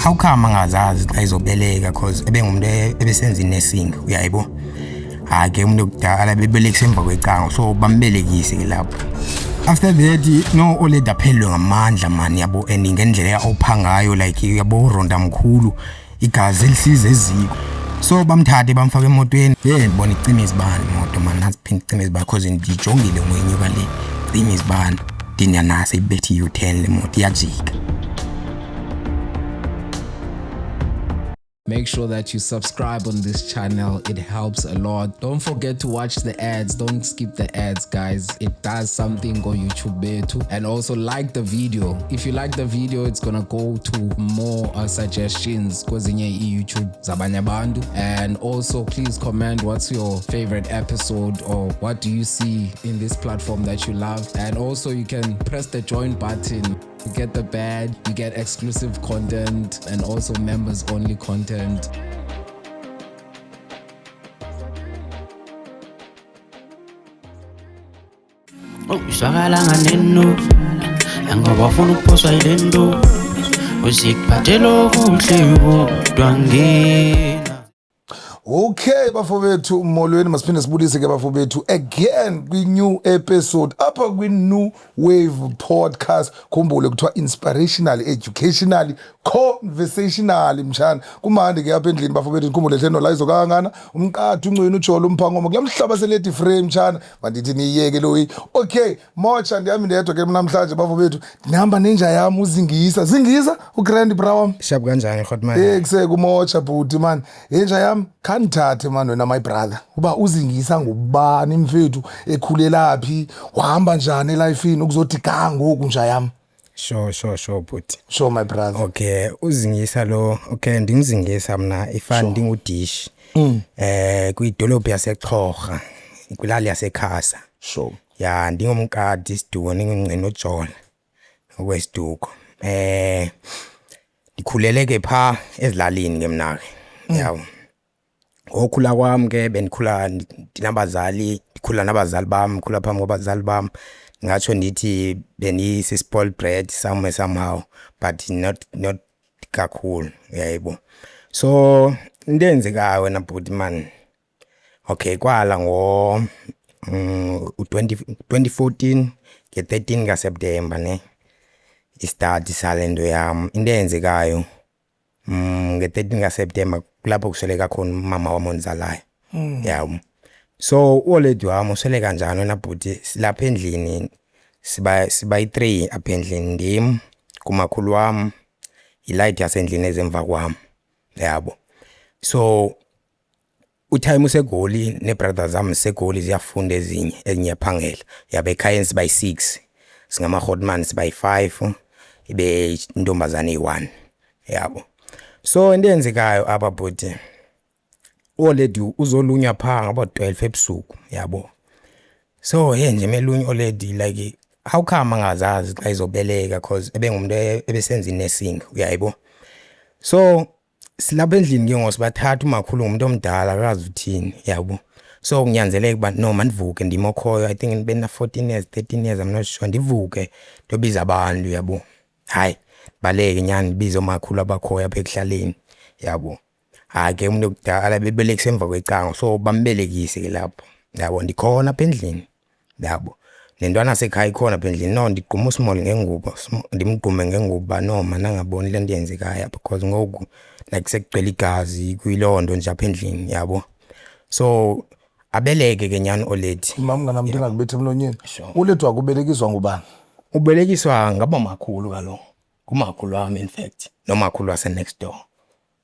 How come angazazi xa izobeleka, cause ebengumuntu ebesenza i-nursing, uyayibo. Hayi ke, umuntu kudala bebelekisa emva kwecango, so bambelekise ke lapho. After that, no, oledi aphelelwe ngamandla man, yabo, and ngendlela opha ngayo, like, yabo, uronda mkhulu, igazi elisiza eziko, so bamthathe bamfake emotweni. Ye, ndibona icima izibane imoto man, naziphinde icima izibane, cause ndijongile ngoyinyuka le, cima izibane, ndinyanase ibethe i-U-turn le moto, iyajika. Make sure that you subscribe on this channel. It helps a lot. Don't forget to watch the ads. Don't skip the ads, guys. It does something on YouTube too. And also like the video. If you like the video, it's gonna go to more suggestions kwezinye YouTube zabanye abantu. And also please comment what's your favorite episode or what do you see in this platform that you love. And also you can press the join button. You get the badge, you get exclusive content and also members only content. Oh, izwakala nganeno ngoba ufuna ukuphoswa yile nto, uziphathela okuhle kodwa ngena. Okay bafowethu, molweni, masiphinde sibulise ke bafowethu again kwi-new episode apha kwi-New Wave Podcast. Khumbule kuthiwa inspirational, educational, conversational, mshana. Kumandi ke apha endlini bafowethu. Nikhumbule hle nolayizo kangana umqatha uncwini ujolo umphangoma kula mhlaba seledi frame, mshana. Mandithi niyiyeke loyi. Okay, motsha, ndihamba ndedwa ke namhlanje bafowethu, ndihamba nenja yam uZingisa. Zingisa, ugrand bra wam. Shap, kanjani, Hotman? Eh, kusekumotsha bhuti man. Yenja yam, khandithathe man wena my brother. Uba uZingisa ngubani mfethu, ekhulela phi, wahamba njani elifini ukuzothi ga ngoku, nja yam? Sure, bhuti. Sure, my brother. Okay, uZingisa lo, okay, ndinguZingisa mna, ifani ndingudish. Kwidolophu yaseXhorha, kwilali yaseKhasa. Ya, ndingumkati isiduko ndingungcina uJola okwesiduko. Ndikhulele ke pha ezilalini ke mna ke. Yabo. Ngokhula kwami ke bendikhula ndinabazali, ndikhula nabazali bam, ndikhula phambi kwabazali bam. Ngatsho ndithi bendiyisi-spoiled brat somewhere somehow, but not kakhulu, uyayibo. So into eyenzekayo wena bhuti man, okay, kwala ngo u-20 2014 nge-13 kaSeptemba ne istart sale nto yam. Into eyenzekayo nge-13 kaSeptemba kulapho kusweleka khona umama wam ondizalayo, yabo. So uoledi wam usweleka njani wena bhuti? Silapha endlini, siba yi-three apha endlini, ndim, ngumakhulu wam, yilayiti yasendlini ezemva kwam, yabo. So utime useGoli, nee-brothers zam ziseGoli ziyafunda, ezinye ezinye iyaphangela, yabo. Ekhayeni siba yi-six, singamaRhotman, siba yi-five, ibe intombazane eyi-one, yabo. So into eyenzekayo apha bhuti, uoledi uzolunywa phaa ngabo-12 ebusuku, yabo. So hey nje melunywa oledi, like, how come angazazi xa izobeleka, cause ebengumuntu ebesenza i-nursing, uyayibo. So silapha endlini ke ngoku sibathatha, umakhulu ngumuntu omdala, akazi uthini, yabo. So kunyanzeleka uba no mandivuke, ndim okhoyo, I think bendina-14 years, 13 years, I'm not sure, ndivuke ndiyobiza abantu, yabo. Hayi, baleke nyani, ndibize oomakhulu abakhoyo apha ekuhlaleni, yabo. Hayi ke, umuntu kudala bebelekisa emva kwecango, so bambelekise ke lapho, yabo. Ndikhona apha endlini, yabo, nentwana yasekhaya ikhona apha endlini. No, ndigquma usmall ngengubo, ndimgqume ngengubo uba no man angaboni le nto yenzekayo apha, because ngoku like sekugcwele igazi kuyiloo nto nje apha endlini, yabo. So abeleke ke nyani oledi. Mam nganam, ndingakubetha emlonyeni. Sure. Ulethu akubelekiswa ngubani? Ubelekiswa ngabomakhulu kaloku, ngumakhulu wam in fact, nomakhulu wase-next door.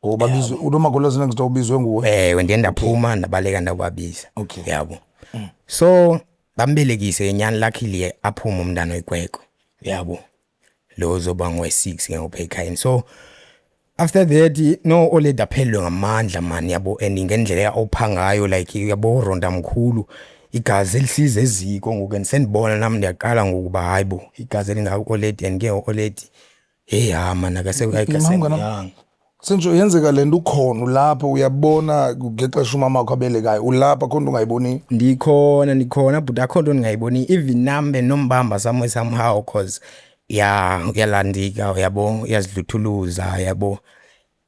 Oh, babizwe unomakhulu wase-next door, ubizwe nguwe? Ewe, ndiye ndaphuma ndabaleka ndakubabiza. Yabo. So bambelekise nyani, luckily aphume umntana oyikwekwe, yabo, lo uzoba ngowe-six ke ngoku ekhayeni. So after that, no, oledi aphelelwe ngamandla man, yabo, and ngendlela opha ngayo, like, yabo, uronda mkhulu, igazi elisiza eziko ngoku, and sendibona nami ndiyaqala ngoku uba hayi bo, igazi elingaka oledi, and ke oledi, hey ha man, akasekuyanga. Sentsho yenzeka le nto, ukhona ulapha, uyabona ngexesha umama wakho abelekayo, ulapha, akho nto ungayiboniyo? Ndikhona, ndikhona but akho nto ndingayiboni, even nam benombamba somewhere somehow, cause ya uyalandika, uyabo, uyazidluthuluza, yabo.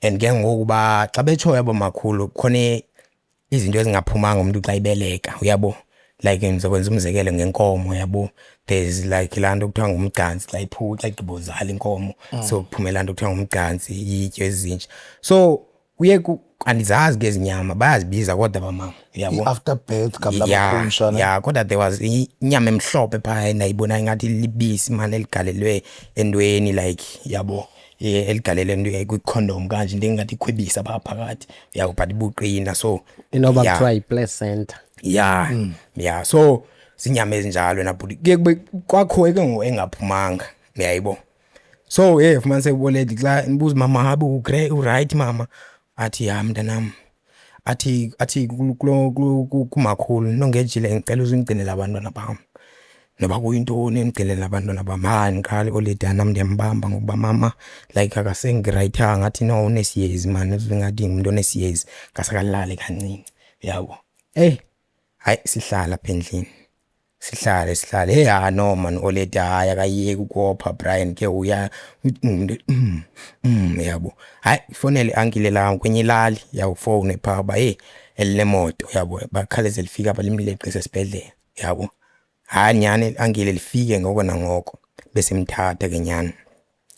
And ke ngoku ba xa betshoyo abomakhulu khona izinto ezingaphumanga umntu xa ibeleka, uyabo. Like ndizokwenza umzekelo ngenkomo, yabo. There's like laa nto kuthiwa ngumgantsi xa xa igqibozala inkomo, so kuphume laa nto kuthiwa ngumgantsi, iyitye ezintsha. So kuye andizazi ke ezi nyama, bayazibiza kodwa abamama, uyabo. I-after birth gama Ya, lamakhumsha ne. ya, kodwa there was inyama emhlophe phaa endayibona ingathi libisi mani eligalelwe entweni, like yabo, eligalelwe entweni kwikhondom kanje, into engathi ikhwebisa phaa phakathi, yabo, but ibuqina so. Inoba Yeah. kuthiwa yiplacenta. Ya, so zinyama ezinjalo nabhuti, kuye kube kwakho ke ngoku engaphumanga, uyayibo. So hey, fumaniseke uboledi xa ndibuza mama, habe uright mama, athi ya mntanam, athi kumakhulu nongejile, ngicela uzungigcinele abantwana bam, noba kuyintoni ndigcinele abantwana bam. Hayi, ndiqale oledi nam ndiyambamba ngokuba mama like akasengirayithanga, athi no unesiyezi mani, ngathi ngumntu onesiyezi, ngasakalale kancinci, uyabo. Eyi hayi, sihlala apha endlini, sihlale sihlale, hey ha no man, oledi hayi akayeki ukopha Brian ke uya ngumntu yabo. Hayi, fonele i-ankile lam kwenye ilali, yawufowune phaa uba heyi elinemoto, yabo, bakhawuleze lifike apha limleqise esibhedlele, yabo. Hayi nyhani i-ankile lifike ngoko nangoko, besimthatha ke nyhani,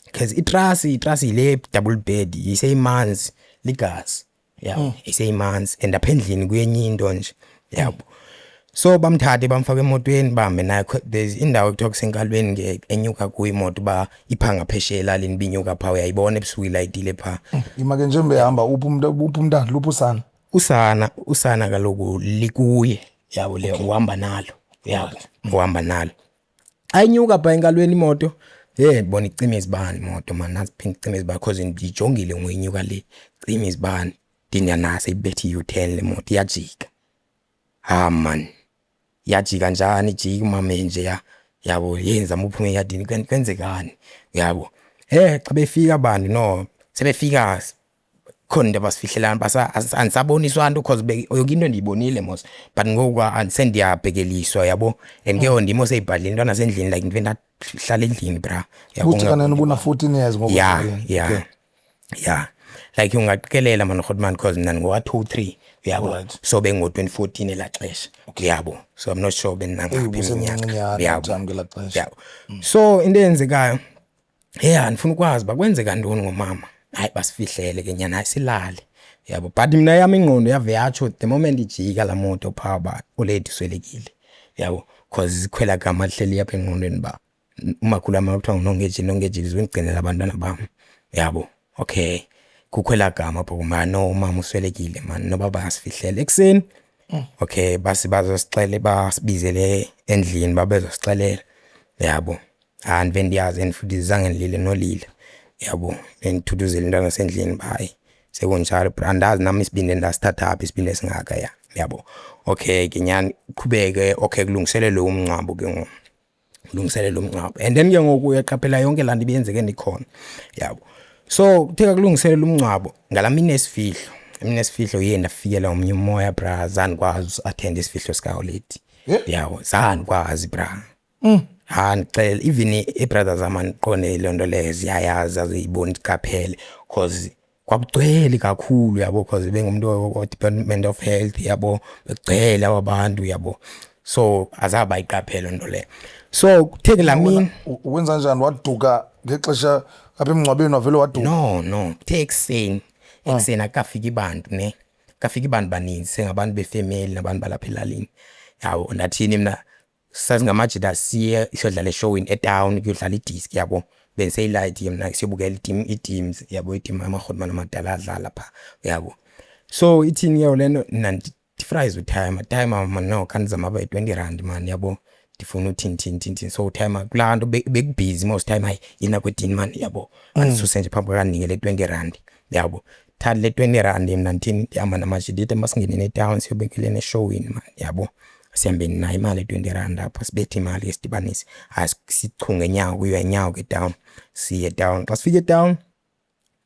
because itrasi yile double bed iseyimanzi ligazi, yabo, iseyimanzi and apha endlini kuyenye into nje, yabo. So bamthathe bamfake emotweni bahambe naye. There's indawo ekuthiwa kusenkalweni ke enyuka kuyo imoto uba ipha ngaphesheya elalini, ibinyuka phaa uyayibona ebusuku ilayitile phaa. Ima ke, njengoba ehamba uphi umntu, uphi umntana, luphi usana? Usana kaloku likuye, yabo, le uhamba nalo, yabo, uhamba nalo. Xa inyuka phaa enkalweni imoto, hey ndibona icima izibane imoto man, naziphinde icima izibane because ndiyijongile ngoyinyuka le, cima izibane, ndinyanase ibethe i-U-turn le moto, iyajika. Ha man, iyajika njani ijika umama nje, yabo, hey ndizama uphuma eyadini, kwenzekani, yabo. Xa befika abantu no sebefika khona into abasifihlelana, andisaboniswa nto cause yonke into ndiyibonile mos, but ngoku sendiyabhekeliswa, yabo, and ke ngoku ndim oseyibhadlile intwana sendlini, like ndive ndahlala endlini bra, yabo. Uthi kanene ubuna 14 years ngoku? Ya. Ya, like ungaqikelela man Grootman, because mna ndingowa 2 3, uyabo. So bengo-2014 elaa xesha, uyabo, so I'm not sure bendinangaphi Eyi, iminyaka. ubusemncinci Uyabo. jam ngelaa xesha. Yabo, so into eyenzekayo, yeah, ndifuna ukwazi uba kwenzeka ntoni ngomama. Hayi, basifihlele ke nyana, hayi silale, yabo, but mna yam ingqondo yave yatsho the moment ijika laa moto phaa uba uledi uswelekile, yabo, cause zikhwela gama lihleli apha engqondweni uba umakhulu wam kuthiwa nguNongejile, Nongejile uzondigcinela abantwana bam, yabo. Okay, kukho elaa gama apho kum, no umama uswelekile man, noba bayasifihlela ekuseni. Okay, basi bazosixelela, basibizele endlini babezosixelela, yabo. Hayi, ndive ndiyazi and futhi zange ndilile nolila, yabo, bendithuthuzela intwana zasendlini uba hayi sekunjalo bra, andazi nam isibindi endasithatha phi, isibindi esingaka ya, yabo. Okay ke nyhani qhubeke, okay, kulungiselelwe umngcwabo ke ngoku, kulungiselelwe umngcwabo, and then ke ngoku uyaqaphela yonke laa nto ibiyenzeke ndikhona, yabo. So kuthe kulungiselelwa umngcwabo ngalaa mini esifihlo, imini esifihlo iye ndafikela ngomnye umoya bra, zange ndikwazi uattenda isifihlo sikaoledi, yabo, zange ndikwazi bra. Ha, ndixelela even ii-brothers zam andiqonde loo nto leyo ziyayazi, aziyiboni ndiqaphele cause kwakugcwele kakhulu, yabo, cause bengumntu wa-Department of Health, yabo, bekugcwele aba bantu, yabo, so azange bayiqaphele loo nto leyo. So kuthe ke laa mini Wenza njani, waduka ngexesha apha emngcwabeni, wavele waduka? No, kuthe ekuseni, ekuseni akukafiki bantu ne, kafika abantu baninzi, sengabantu befemeli nabantu balapha elalini, yabo. Ndathini mna, sasingamajita siye siyodlala eshowini etown, kuyodlala idiski, yabo, bendiseyilayithi ke mna, siyobukela iteam, ii-teams, yabo, iteam amarhutmane amadala adlala phaa, yabo. So ithini ke le nto, mna ndifrayize utimer, timer man, no khandizama apha yi-R20 man, yabo, ndifuna uthini thini thini thini. So timer kulaa nto bekubhizi most time, hayi yina kwedini man, yabo, andisuse nje phambi kwakandinike le R20, yabo. Thatha le R20, mna ndithini, ndihamba namajita, ndithi masingeneni etown siyobekeleni eshowini man, yabo, sihambeni nayo imali ye-R20 apha, sibethe imali ke sidibanise. Hayi, sichunge ngenyawo, kuyiwa ngenyawo ke town, siye town. Xa sifika etown,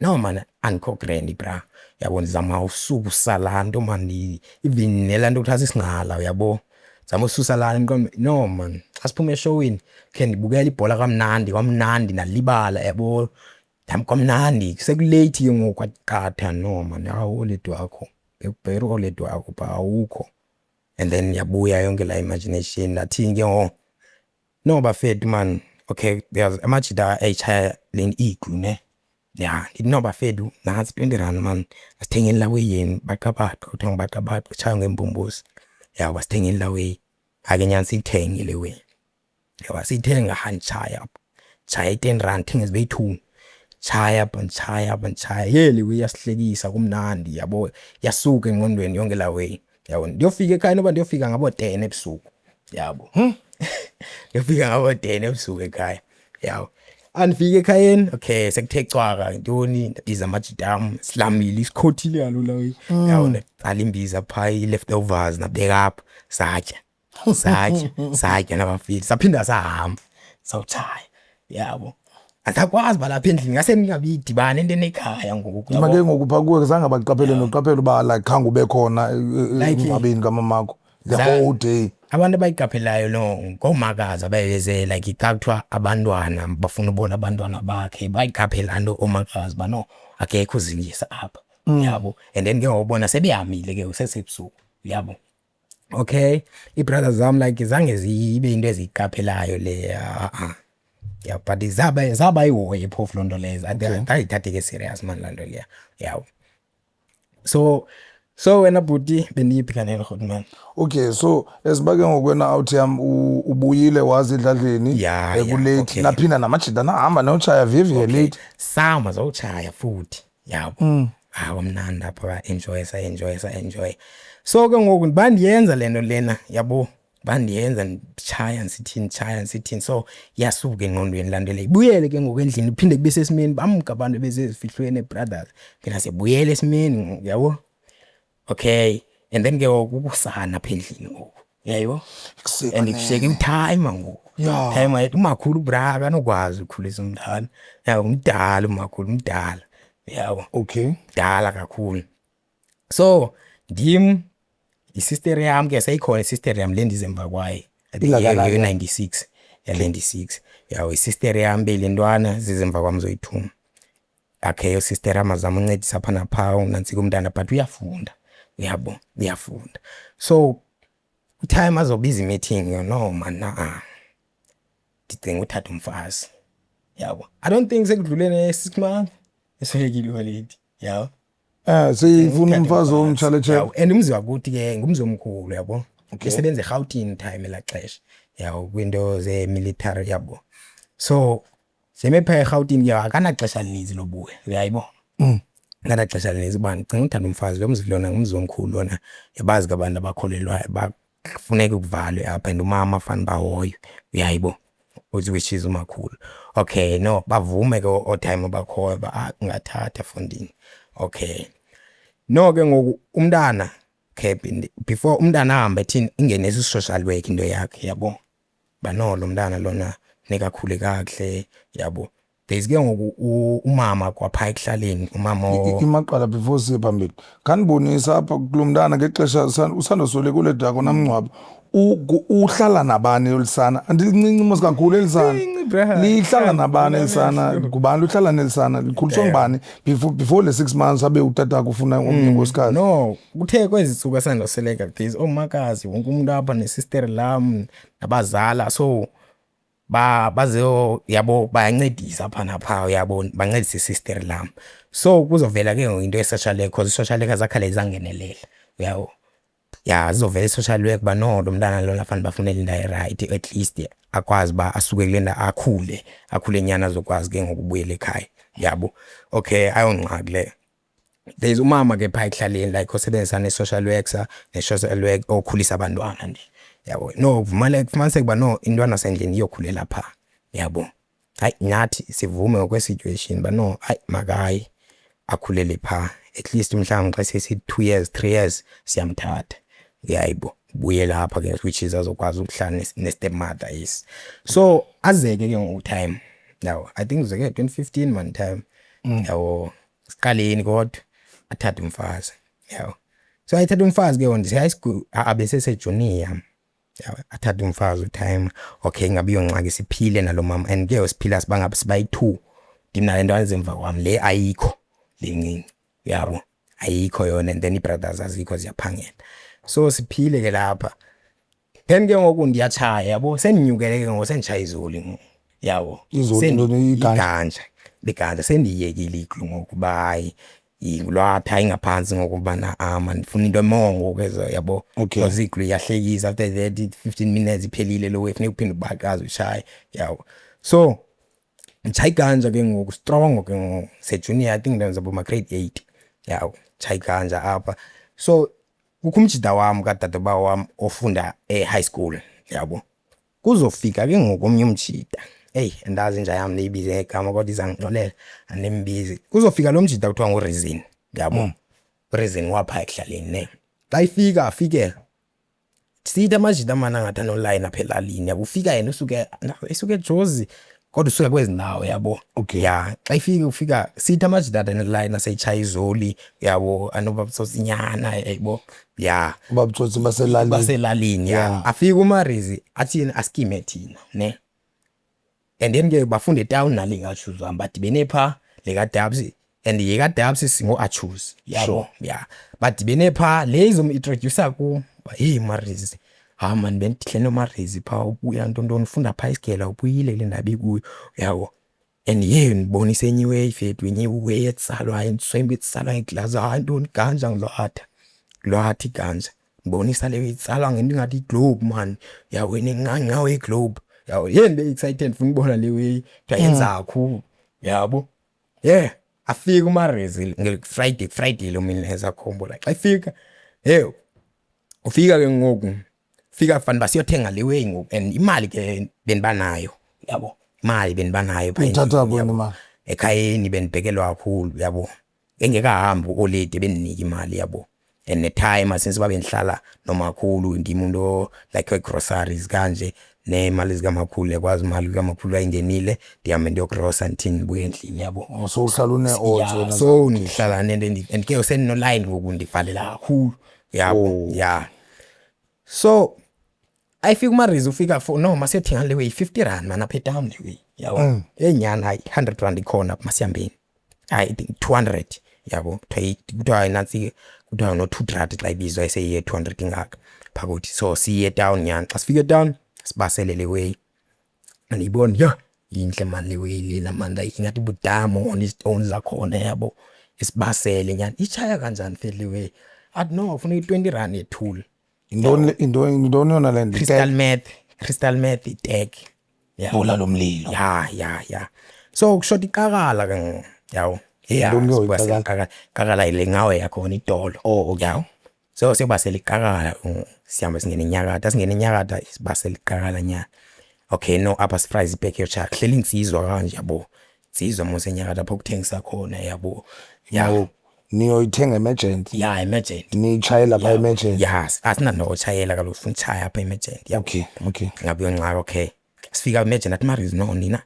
no man, andikho grand bra, yabo, ndizama ususa laa nto man, even nelaa nto kuthiwa sisingqala, uyabo, zama ususa laa nto. No man, xa siphuma eshowini khe ndibukele ibhola kamnandi, kwamnandi ndalibala, yabo. Kwamnandi seku-late ke ngoku, kwathi qatha, no man, hawu, oledi wakho bekubhera, oledi wakho phaa awukho. And then yabuya yonke laa imagination. Ndathini ke ngoku? No bafethu man, okay, there's amajita ayitshaya le iglu ne. Ya, ndithi no bafethu, nantsi R20 man, asithengeni laa way yenu, baqabaqa, kuthiwa ngubaqabaqa, itshaywa ngeembombozi. Yabo, asithengeni laa way. Hayi ke nyani, siyithenge le way. Yabo, siyithenga, ha, nditshaya apha, nditshaya i-R10, thenge zibe yi-two. Nditshaya apha, nditshaya apha, nditshaya. Yhe, le way iyasihlekisa, kumnandi yabo, yasuka engqondweni yonke laa way. Yabo, ndiyofika ekhaya noba ndiyofika ngabo-10 ebusuku, yabo. Ndiyofika ngabo-10 ebusuku ekhaya, yabo. Andifike ekhayeni, okay, sekuthe cwaka ntoni, ndabiza amajita am, silamile, isikhothile kaloku laa way. Yabo, ndaqala imbiza phaa, i-leftovers, nabeka apha, satya, satya, satya nabafethu, saphinda sahamba sawutshaya, yabo. Andisakwazi uba lapha endlini, ngase ndingabiyidibane into enekhaya ngoku. Ma ke ngoku phaa kuwe zange baqaphele noqaphela uba like khange ube khona Like- emngcwabeni kamamakho the whole day? Abantu abayiqaphelayo no ngoomakazi abayeze, like xa kuthiwa abantwana bafuna ubona abantwana bakhe, bayiqaphela nto oomakazi uba no, akekho uZingisa apha, yabo. And then ke ngoku bona sebehambile ke, sesebusuku, yabo. Okay, ii-brothers zam like zange zibe into eziyiqaphelayo le, a-a, yeah, but zaba yihoye phofu loo nto leyo, zayithathe ke serious man laa nto leya, yabo. So wena bhuti, bendiyiphi kanene, rhotman? Okay, so esiba ke ngoku wena awuthi yam ubuyile wazi edladleni eku-late, naphinda namajita nahamba notshaya viviye late. Sama zawutshaya futhi, yabo. Hayi, kwamnandi apha, enjoy, sa-enjoy, sa-enjoy. So ke ngoku bandiyenza le nto lena, yabo, bandiyenza nditshaya, ndisithini, nditshaya, ndisithini, so iyasuka engqondweni laa nto leyo. Ibuyele ke ngoku endlini, kuphinde kube sesimeni, bamka abantu besezifihlweni, brothers, phela siyabuyela esimeni ngoku, yabo. Okay, and then ke ngoku kusana apha endlini ngoku, uyayibo, and kushiyeke uthayima ngoku. Timer yethu, umakhulu bra akanokwazi ukhulisa umntana, yabo, mdala umakhulu, mdala, yabo. Mdala kakhulu. So ndim, i-sister yam ke seyikhona, i-sister yam le ndize emva kwayo. Ingakanani? Nge-96, ya-96, yabo. I-sister yam beyile ntwana zize emva kwam zoyi-two. Okay, usister yam azama uncedisa apha naphaa, unantsika umntana, but uyafunda, uyabo, uyafunda. So time azobiza i-meeting, no man, a ndicinga uthatha umfazi, yabo. I don't think sekudlule ne-6 months eswelekile oledi, yabo. Seyifuna umfazi omtsha. Yabo, and umzi wakuthi ke ngumzi omkhulu, yabo. Esebenza eRhawutini time elaa xesha, yabo, kwiinto ze-military, yabo. So seme phaa eRhawutini ke, akanaxesha lininzi lobuya, uyayibona, akanaxesha lininzi uba ndicinga uthanda umfazi. Lo mzi lona ngumzi omkhulu lona, yabazi ke abantu abakholelwayo bafuneka kuvalwe apha, and umama fanele uba ahoywe, uyayibo, which is umakhulu. Okay, no, bavume ke oo-timer bakhoyo uba ah, ungathatha fondini. Okay, no ke ngoku umntana, okay, before umntana ahambe ethini, ingenise i-social work into yakhe, yabo, uba no, lo mntana lona funeka akhule kakuhle, yabo. There's ke ngoku umama kwaphaa ekuhlaleni, umama Imaqala, before siye phambili, khandibonisa apha kulo mntana ngexesha usandosweleka uledako namngcwabo, uhlala nabani elisana? Andilincinci mos kakhulu elisana. Lincinci, bra. Lihlala nabani elisana? Ngubani luhlala nelisana? Likhuliswa ngubani before le 6 months abe utatakho ufuna omnye unkosikazi? No, kuthe kwezi ntsuku asandosweleka, there's oomakazi, wonke umntu apha, nesister lam nabazala, so bazo, yabo, bayancedisa apha naphaa, uyabo, bancedisa isister lam. So kuzovela ke ngoku into ye-social work, cause i-social worker zakhale zangenelela, uyabo. Ya, zizovela i-social work uba no, lo mntana lona fanele bafunele indawo e-right, at least akwazi uba asuke kule ndawo, akhule, akhule nyhani, azokwazi ke ngoku ubuyela ekhaya, yabo. Okay, ayongxaki leyo. There's umama ke phaa ekuhlaleni, like osebenzisana ne-social works, ne-social work okhulisa abantwana nje, yabo. No, kufumaniseke uba no, intwana sendlini iyokhulela phaa, yabo. Hayi, nathi sivume ngokwe-situation uba no, hayi, makaye akhulele phaa, at least mhlawumbi xa sesithi 2 years, 3 years, siyamthatha, uyayibo, buyela apha ke, which is azokwazi ukuhlala ne-step mother, yes. So azeke ke ngoku time, yabo, I think uzeke 2015 man time, yabo, siqaleni kodwa athathe umfazi, yabo. So ayithatha umfazi ke ngoku, ndise-high school, besesejunior, yabo, athathe umfazi utime. Okay, ingabi yongxaki, siphile nalo mama, and ke siphila sibangaphi, sibayi-two. Ndim nale ntwana ezemva kwam le ayikho le ncinci, uyabo, ayikho yona, and then ii-brothers azikho, ziyaphangela. So siphile ke lapha. Then ke ngoku ndiyatshaya, yabo, sendinyukele ke ngoku, senditshaya izoli ngoku, yabo. Izoli ntoni, iganja? Iganja, iganja sendiyiyekile iglu ngoku uba hayi ngulwatha ingaphantsi ngoku ubana ama ndifuna into more ngoku ezo, yabo. Because iglu iyahlekisa, after that 15 minutes iphelile lo way, funeka uphinde ubakaze utshaye, yabo. So nditshaya iganja ke ngoku strong ke ngoku, sejunior, I think ndenza boma grade 8, yabo, nditshaya iganja apha. So kukho umjita wam kadadobawo wam ofunda e-high school, yabo. Kuzofika ke ngoku omnye umjita, eyi andazi inja yam ndiyibize ngegama kodwa izandixolela andimbizi. Kuzofika lo mjita kuthiwa nguReason, yabo. UReason wapha ekuhlaleni ne. Xa ifika afike sithi amajita amane angathi anolayina apha elalini, yabo. Ufika yena usuke esuka eJozi kodwa usuka kwezi ndawo, yabo. Ya, xa ifika ufika sithi amajita athi anolayina seyitshaya izoli, yabo, anobabutsotsi-nyana, yabo. Ya. Babutsotsi baselalini. Baselalini, ya. Afike uMarizi athi yena asikime thina ne. And then ke bafunda etown nale kaChuze wam, badibene pha le kaDabs, and ye kaDabs singo-Achuze, yabo. Ya, badibene pha, le izom-introduce ku, hey Marizi, ha man bendihle noMarizi pha, ubuya ntontoni, ufunda pha isigela, ubuyile kule ndawo ebikuyo, yabo. And ye ndibonise enye iway fethu, enye iway etsalwayo, intswembu etsalwa ngeglasi, hayi ntoni iganja ngilwatha, ngilwatha iganja. Ndibonisa le itsalwa ngento ingathi iglobe man, yabo, inenqanqawe iglobe, yabo. Ye ndibe excited ndifuna ukubona le way kuthiwa yenzakho, yabo. Yeah, afike uMarizi nge-Friday, Friday lo mini ezakhumbula. Xa ifika, hey, ufika ke ngoku, fika fana uba siyothenga le way ngoku, and imali ke bendibanayo, yabo, imali bendibanayo pha Uyithatha endlini, kwini yabo. imali? Ekhayeni bendibhekelwa kakhulu, yabo, engekahambi u-oledi bendinika imali, yabo. And netime since uba bendihlala nomakhulu, ndim umntu like wee-groceries kanje, neemali zikamakhulu ndiyakwazi, imali kamakhulu ayingenile ndihambe ndiyogrosa, ndithini, ndibuye endlini, yabo. Oh, so uhlala une-odds wena. So ndihlala nento and ke sendinolayini ngoku, ndivalela kakhulu, yabo. Ya, so ayifika uMarizi, ufika for no masiyothenga le way 50 rand man apha etown le way, yabo. Eyi nyhani, hayi 100 rand ikhona, masihambeni, hayi I think 200, yabo. Kuthiwa nantsi, kuthiwa no-2 rand xa ibizwa eseyiye 200 ingaka phakuthi. So siye etown nyhani, xa sifika etown sibasele le way, andiyiboni yho, intle man le way lena man, like ingathi budiamond istones zakhona, yabo. Isibasele nyhani, itshaya kanjani fethu le way? Athi no, funeka i-20 rand yetool. Yintoni yintoni yona le nto? Crystal meth, crystal meth, itek, yeah. Bhula lomlilo. Ya, so kushota iqakala ke ngoku, yabo. Ya. Yintoni ke ngoku sibasele iqakala? Iqakala, iqakala yile ngawe yakhona idolo. Oh, okay. Yabo, so siyobasela iqakala, sihambe singene enyakatha, singene enyakatha sibasele iqakala nyana. Okay, no, apha sifrayize ibhekhi yotshaya, kuhleli insizwa kanje, yabo, insizwa mos enyakatha apho kuthengisa khona, yabo, ya. Oh, niyoyithenga emergent? Ya, emergent. Niyitshayela pha emergent? Ya, asinandawo otshayela kaloku, sifuna utshaya apha emergent, yabo. Okay. Ngabe yongxaki. Okay, sifika emergent, athi Marizi no nina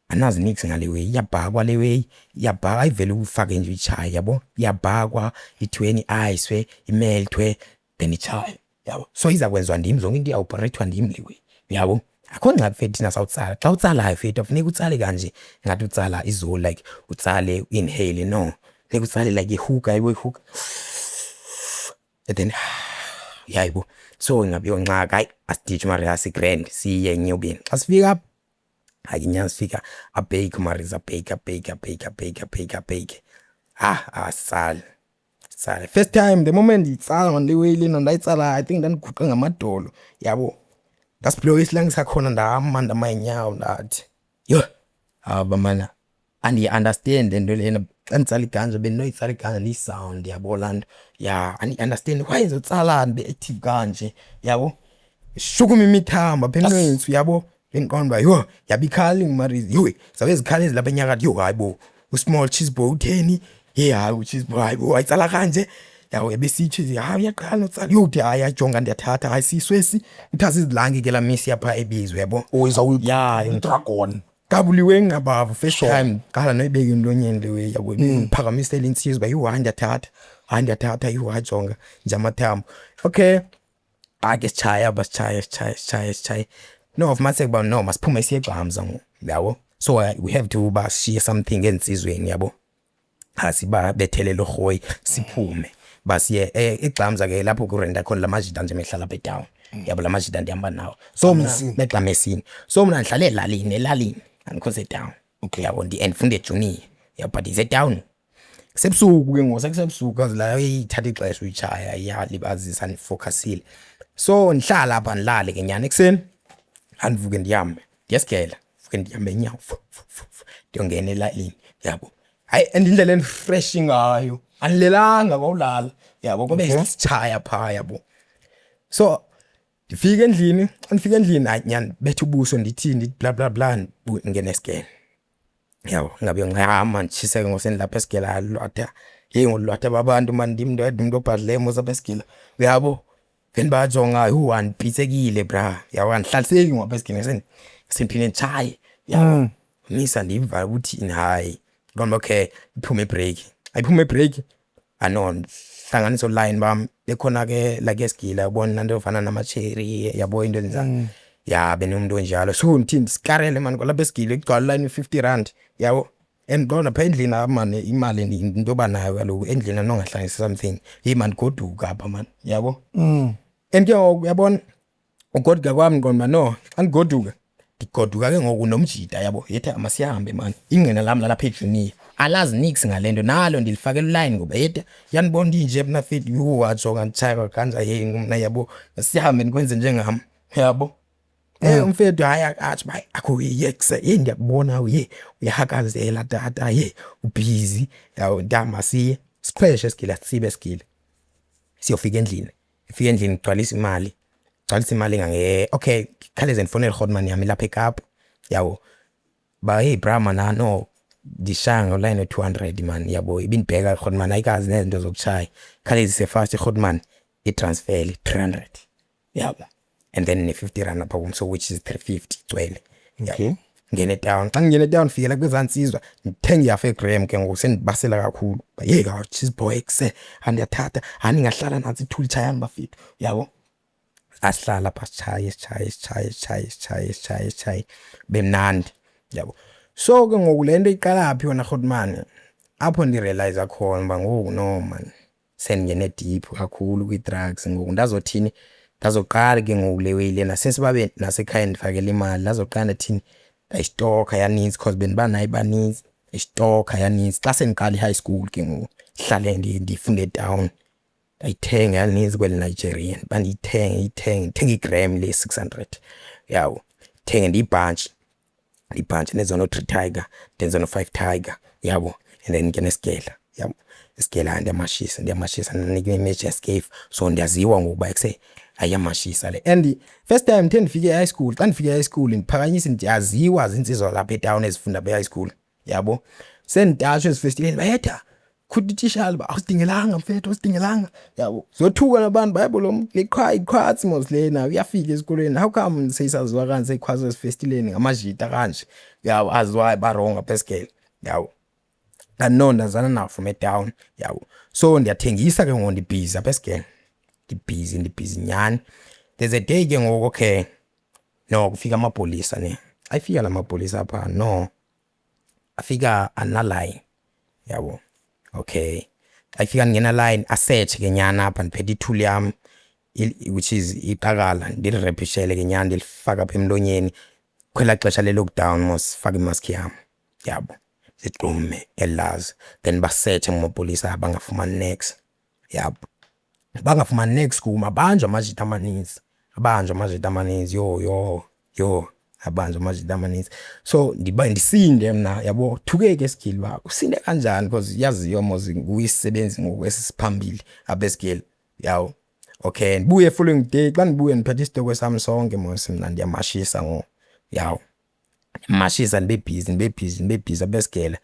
anazi nix ngale way, iyabhakwa le way, iyabhakwa, ayivele ufake nje uyitshaye, yabo, iyabhakwa, ithweni, i-ayiswe, imelthwe, then itshaye, yabo. So iza kwenziwa ndim zonke into, iyawuoperethwa ndim le way, yabo. Akho ngxaki fethu, thina sawutsala. Xa utsalayo fethu afuneka utsale kanje ngathi utsala izoli, like utsale inhale, no, funeka utsale like ihuka, yabo, ihuka and then yayibo. So ingabi yongxaki, hayi asiditshe mara asi-grand, siye enyobeni. Xa sifika apha, hayi nyhani sifika abheyike uMariza, abheyike, abheyike, abheyike, abheyike, abheyike, abheyike, ah asitsale, sitsale first time. The moment ndiyitsala man le way lena ndayitsala, I think ndandiguqe ngamadolo, yabo, ndasiblowa islang sakhona, ndama, ndama ngenyawo, ndathi yho aba mana andiyi-understand le nto lena. Xa nditsala iganja bendinoyitsala iganja ndiyisound, yabo, laa nto ya andiyi-understand why ndizotsala ndibe active kanje, yabo, shukuma imithambo apha emnwensi, yabo. Bendiqonda uba yho yabe ikhala ingumarizi, yho zabe zikhala ezilapha enyakatho, yho hayi bo usmall cheese boy utheni, ye hayi ucheese boy, hayi bo wayitsala kanje, yabo. Ebesitsho hayi uyaqala utsala, yho uthi hayi ajonga ndiyathatha, hayi siswesi uthatha izilangi ke laa misi yapha ebizwe, yabo. Oh, Ya. Dragon. Kabuliwe ngabavu first time qala noyibeka emlonyeni le way, yabo, phakamisela insizwa, yho hayi ndiyathatha, hayi ndiyathatha, yho hayi jonga nje amathambo. Okay, hayi ke sitshaya apha, sitshaye, sitshaye, sitshaye, sitshaye, no fumaniseke uba no masiphume siye eGxamza ngoku, yabo. So we have to bashiye something ensizweni, yabo, asibabethelele urhoyi, siphume basiye eGxamza ke, lapho kurenta khona lamajita nje mehlala apha etown, yabo, lamajita ndihamba nawo. So mna begxamesini, so mna ndihlala elalini, elalini andikho setown, yabo, and ndifunda ejunior, yabo, but ndisetown. Kusebusuku ke ngoku, sekusebusuku, cause la ithatha ixesha uyitshaya, iyalibazisa, ndifocusile. So ndihlala apha, ndilale ke nyani. Ekuseni andivuke, ndihambe ndiyesigela, vuke ndihambe nyawo fu, fu, fu, fu, ndiyongena elalini, yabo. Hayi, and indlela endifresh ngayo, andilelanga kwawulala, yabo, kube sitshaya phaa, yabo. So ndifike endlini, xa ndifika endlini, hayi nyani, betha ubuso, ndithi bla bla bla, ndingene esigele, yabo, ngabe ncama nditshiseke ngosendilapha esigela, lwatha heyi, ngolwatha babantu mani, ndim ndedwa umntu obhadlileyo mos apha esigila, uyabo. Then bajonga, yhu, andipitsekile bra, yabo, andihlaliseki ngapha esigila, sendiphinde nditshaye, yabo. Misa ndiva ukuthi hayi, qonda, okay, iphume ibreak, ayiphume ibreak, ano hlanganisa oline bam bekhona ke like esigila, yabona, nanto efana namacheri, yabo, into ezinjalo, ya, benomuntu onjalo. So ndithi ndisikarele mani kwalapha esigila, igcwala line 50 rand, yabo. And qonda phaa endlini apha mani, imali into yoba nayo kaloku endlini anongahlanganisa something, heyi mani, goduka apha mani, yabo. And ke ngoku uyabona ugoduka kwam, ndiqonda uba no, xa ndigoduka, ndigoduka ke ngoku nomjita, yabo, yethi masihambe mani. Ingqina lam lalapha ejunior alazi niks ngale nto, nalo ndilifakela ulayini ngoba yethe yanibona ndinje mna fit, yhu, wajonga nditshaya kanja, heyi mna, yabo, sihambe ndikwenze njengam, yabo. Umfethu hayi, atsho uba akho yekse, heyi, ndiyakubona ye uyahakazela tata, ye ubhizi, yabo, ntama siye siqhweshe esigila, sitsibe esigila, siyofika endlini. Fika endlini, gcwalisa imali, gcwalisa imali engange, okay, khawuleze ndifonele irhotman yam ilapha eKapa, yabo, ba hey bra man, no ndishaya ngoline we-200 man, yabo. Ibindibheka irhotman, ayikazi nezinto zokutshaya, khawulezise fast irhotman, itransfere 300, yabo, and then ne-50 rand apha kum, so which is 350 igcwele. Ngene etown, xa ndingena etown fikela kwezaa ntsizwa, ndithenga ihalf egram ke ngoku, sendibasela kakhulu. Yeyi, cheese boy kuse andiyathatha, andingahlala nantsi ithuli, tshayani bafethu, yabo. Asihlala apha, sitshaye, sitshaye, sitshaye, sitshaye, sitshaye, sitshaye, sitshaye, bemnandi, yabo. So ke ngoku le nto iqala phi yona rhotman, apho ndirealize khona uba ngoku no man, sendingene deep kakhulu kwii-drugs ngoku. Ndazothini, ndazoqala ke ngoku le way lena, since babe nasekhaya ndifakela imali, ndazoqala ndathini, ndayistokha yanintsi cause bendiba nayo ibanintsi, ndayistokha yanintsi. Xa sendiqala i-high school ke ngoku, ndihlale ndifunde etown, ndayithenga yanintsi kweli Nigeria, uba ndiyithenge, iyithenge, ndithenge igram le 600, yabo, ndithenge ndiyibhantshi, ndiyibhantshi, ndenze no-three tiger, ndenze no-five tiger, yabo, and then ke nesigela, yabo. Isigela ndiyamashisa, ndiyamashisa, ndinikwe i-emergency, so ndiyaziwa ngoku uba ekuse ayiyamashisa le. And first time ndithe ndifike e-high school, xa ndifike e-high school ndiphakanyisa, ndiyaziwa ziintsizwa lapha etawuni ezifunda apha e-high school, yabo. Senditatshwa ezifestileni, bayetha khuthi utishala uba awusidingelanga mfethu, awusidingelanga, yabo. Zothuka nabantu bayabo, lo le iqhwatsi mos lena uyafika esikolweni, how come seyisaziwa kanje, seyikhwaza ezifestileni ngamajita kanje, yabo, aziwayo barongo apha esigele, yabo. Kanti no, ndazana nawo from etown, yabo. So ndiyathengisa ke ngoku, ndibhizi apha esigele, ndibhizi, ndibhizi nyhani. There's a day ke ngoku, okay, no, kufika amapolisa ne, xa ifika la mapolisa apha, no, afika analine, yabo. Okay, xa ifika ndingena line, asetshe ke nyhani apha, ndiphethe itool yam, which is iqakala, ndilirepishele ke nyhani, ndilifake apha emlonyeni. Kwelaa xesha le-lockdown mos, faka imaski yam, yabo, zigqume elazi. Then basetshe amapolisa, bangafumani niks, yabo, bangafumani niks kum. Abanjwa amajita amaninzi, abanjwa amajita amaninzi, yho yho yho, abanjwa amajita amaninzi. So ndiba ndisinde mna, yabo, thukeke esigili uba usinde kanjani, because iyaziwa mos nguye isisebenzi ngoku esisiphambili apha esigili, yabo. Okay, ndibuye following day, xa ndibuye ndiphethe isitokwe sam sonke mos, mna ndiyamashisa ngoku, yabo, ndiyamashisa, ndibe busy, ndibe busy, ndibe busy apha esigele.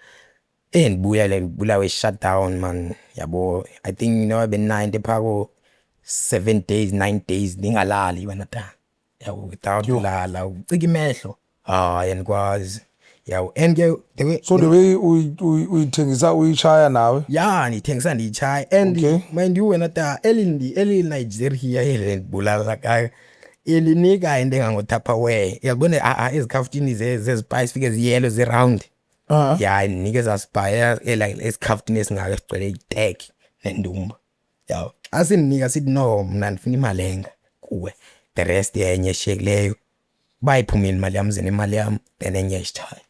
Ndibuya le ndibulawe yi-shutdown man, yabo. I think noba bendinayo into ephaa ko-7 days, 9 days ndingalali wena ta, yabo, without ulala, ucika imehlo, hayi, andikwazi, yabo. And ke the way So the way uyithengisa, uyitshaya nawe? Ya, ndiyithengisa, ndiyitshaya and mind you wena ta, eli Nigeria eli ndibulala kaka. Ilinika into engango-Tupperware, uyabona, a ezikhafutini zezipayi fike ziyelo, zi-round. Ya, indinika ezaa sipayi like esikhafutini esingaka esigcwele iteki nendumba, yabo. Xa sindinika sithi, "No, mna ndifuna imalenga kuwe, the rest yenye eshiyekileyo uba iphumile imali yam, uze nemali yam, then enye isitshaye,"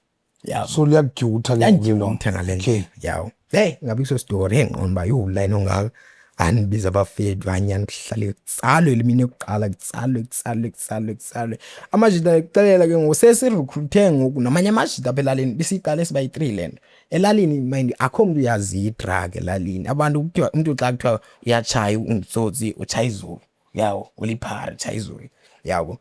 yabo. So liyakudyutha ke ngoku loo nto. Yandyutha ngale ndlela, yawo. Heyi, ngabi kuso story endiqonda uba yho, ulayini ongaka andibiza abafethu, hayi nyhani kuhlale kutsalwe le mini yokuqala, kutsalwe, kutsalwe, kutsalwe, kutsalwe amajita. Ekuxelela ke ngoku sesi-recruit-e ngoku namanye amajita apha elalini, besiyiqale siba yi-three le nto elalini. Mind, akho mntu uyaziyo i-drug elalini. Abantu kuthiwa umntu xa kuthiwa uyatshaya ungutsotsi, utshaya izulu, yawo, uliphara, utshaya izulu, yabo.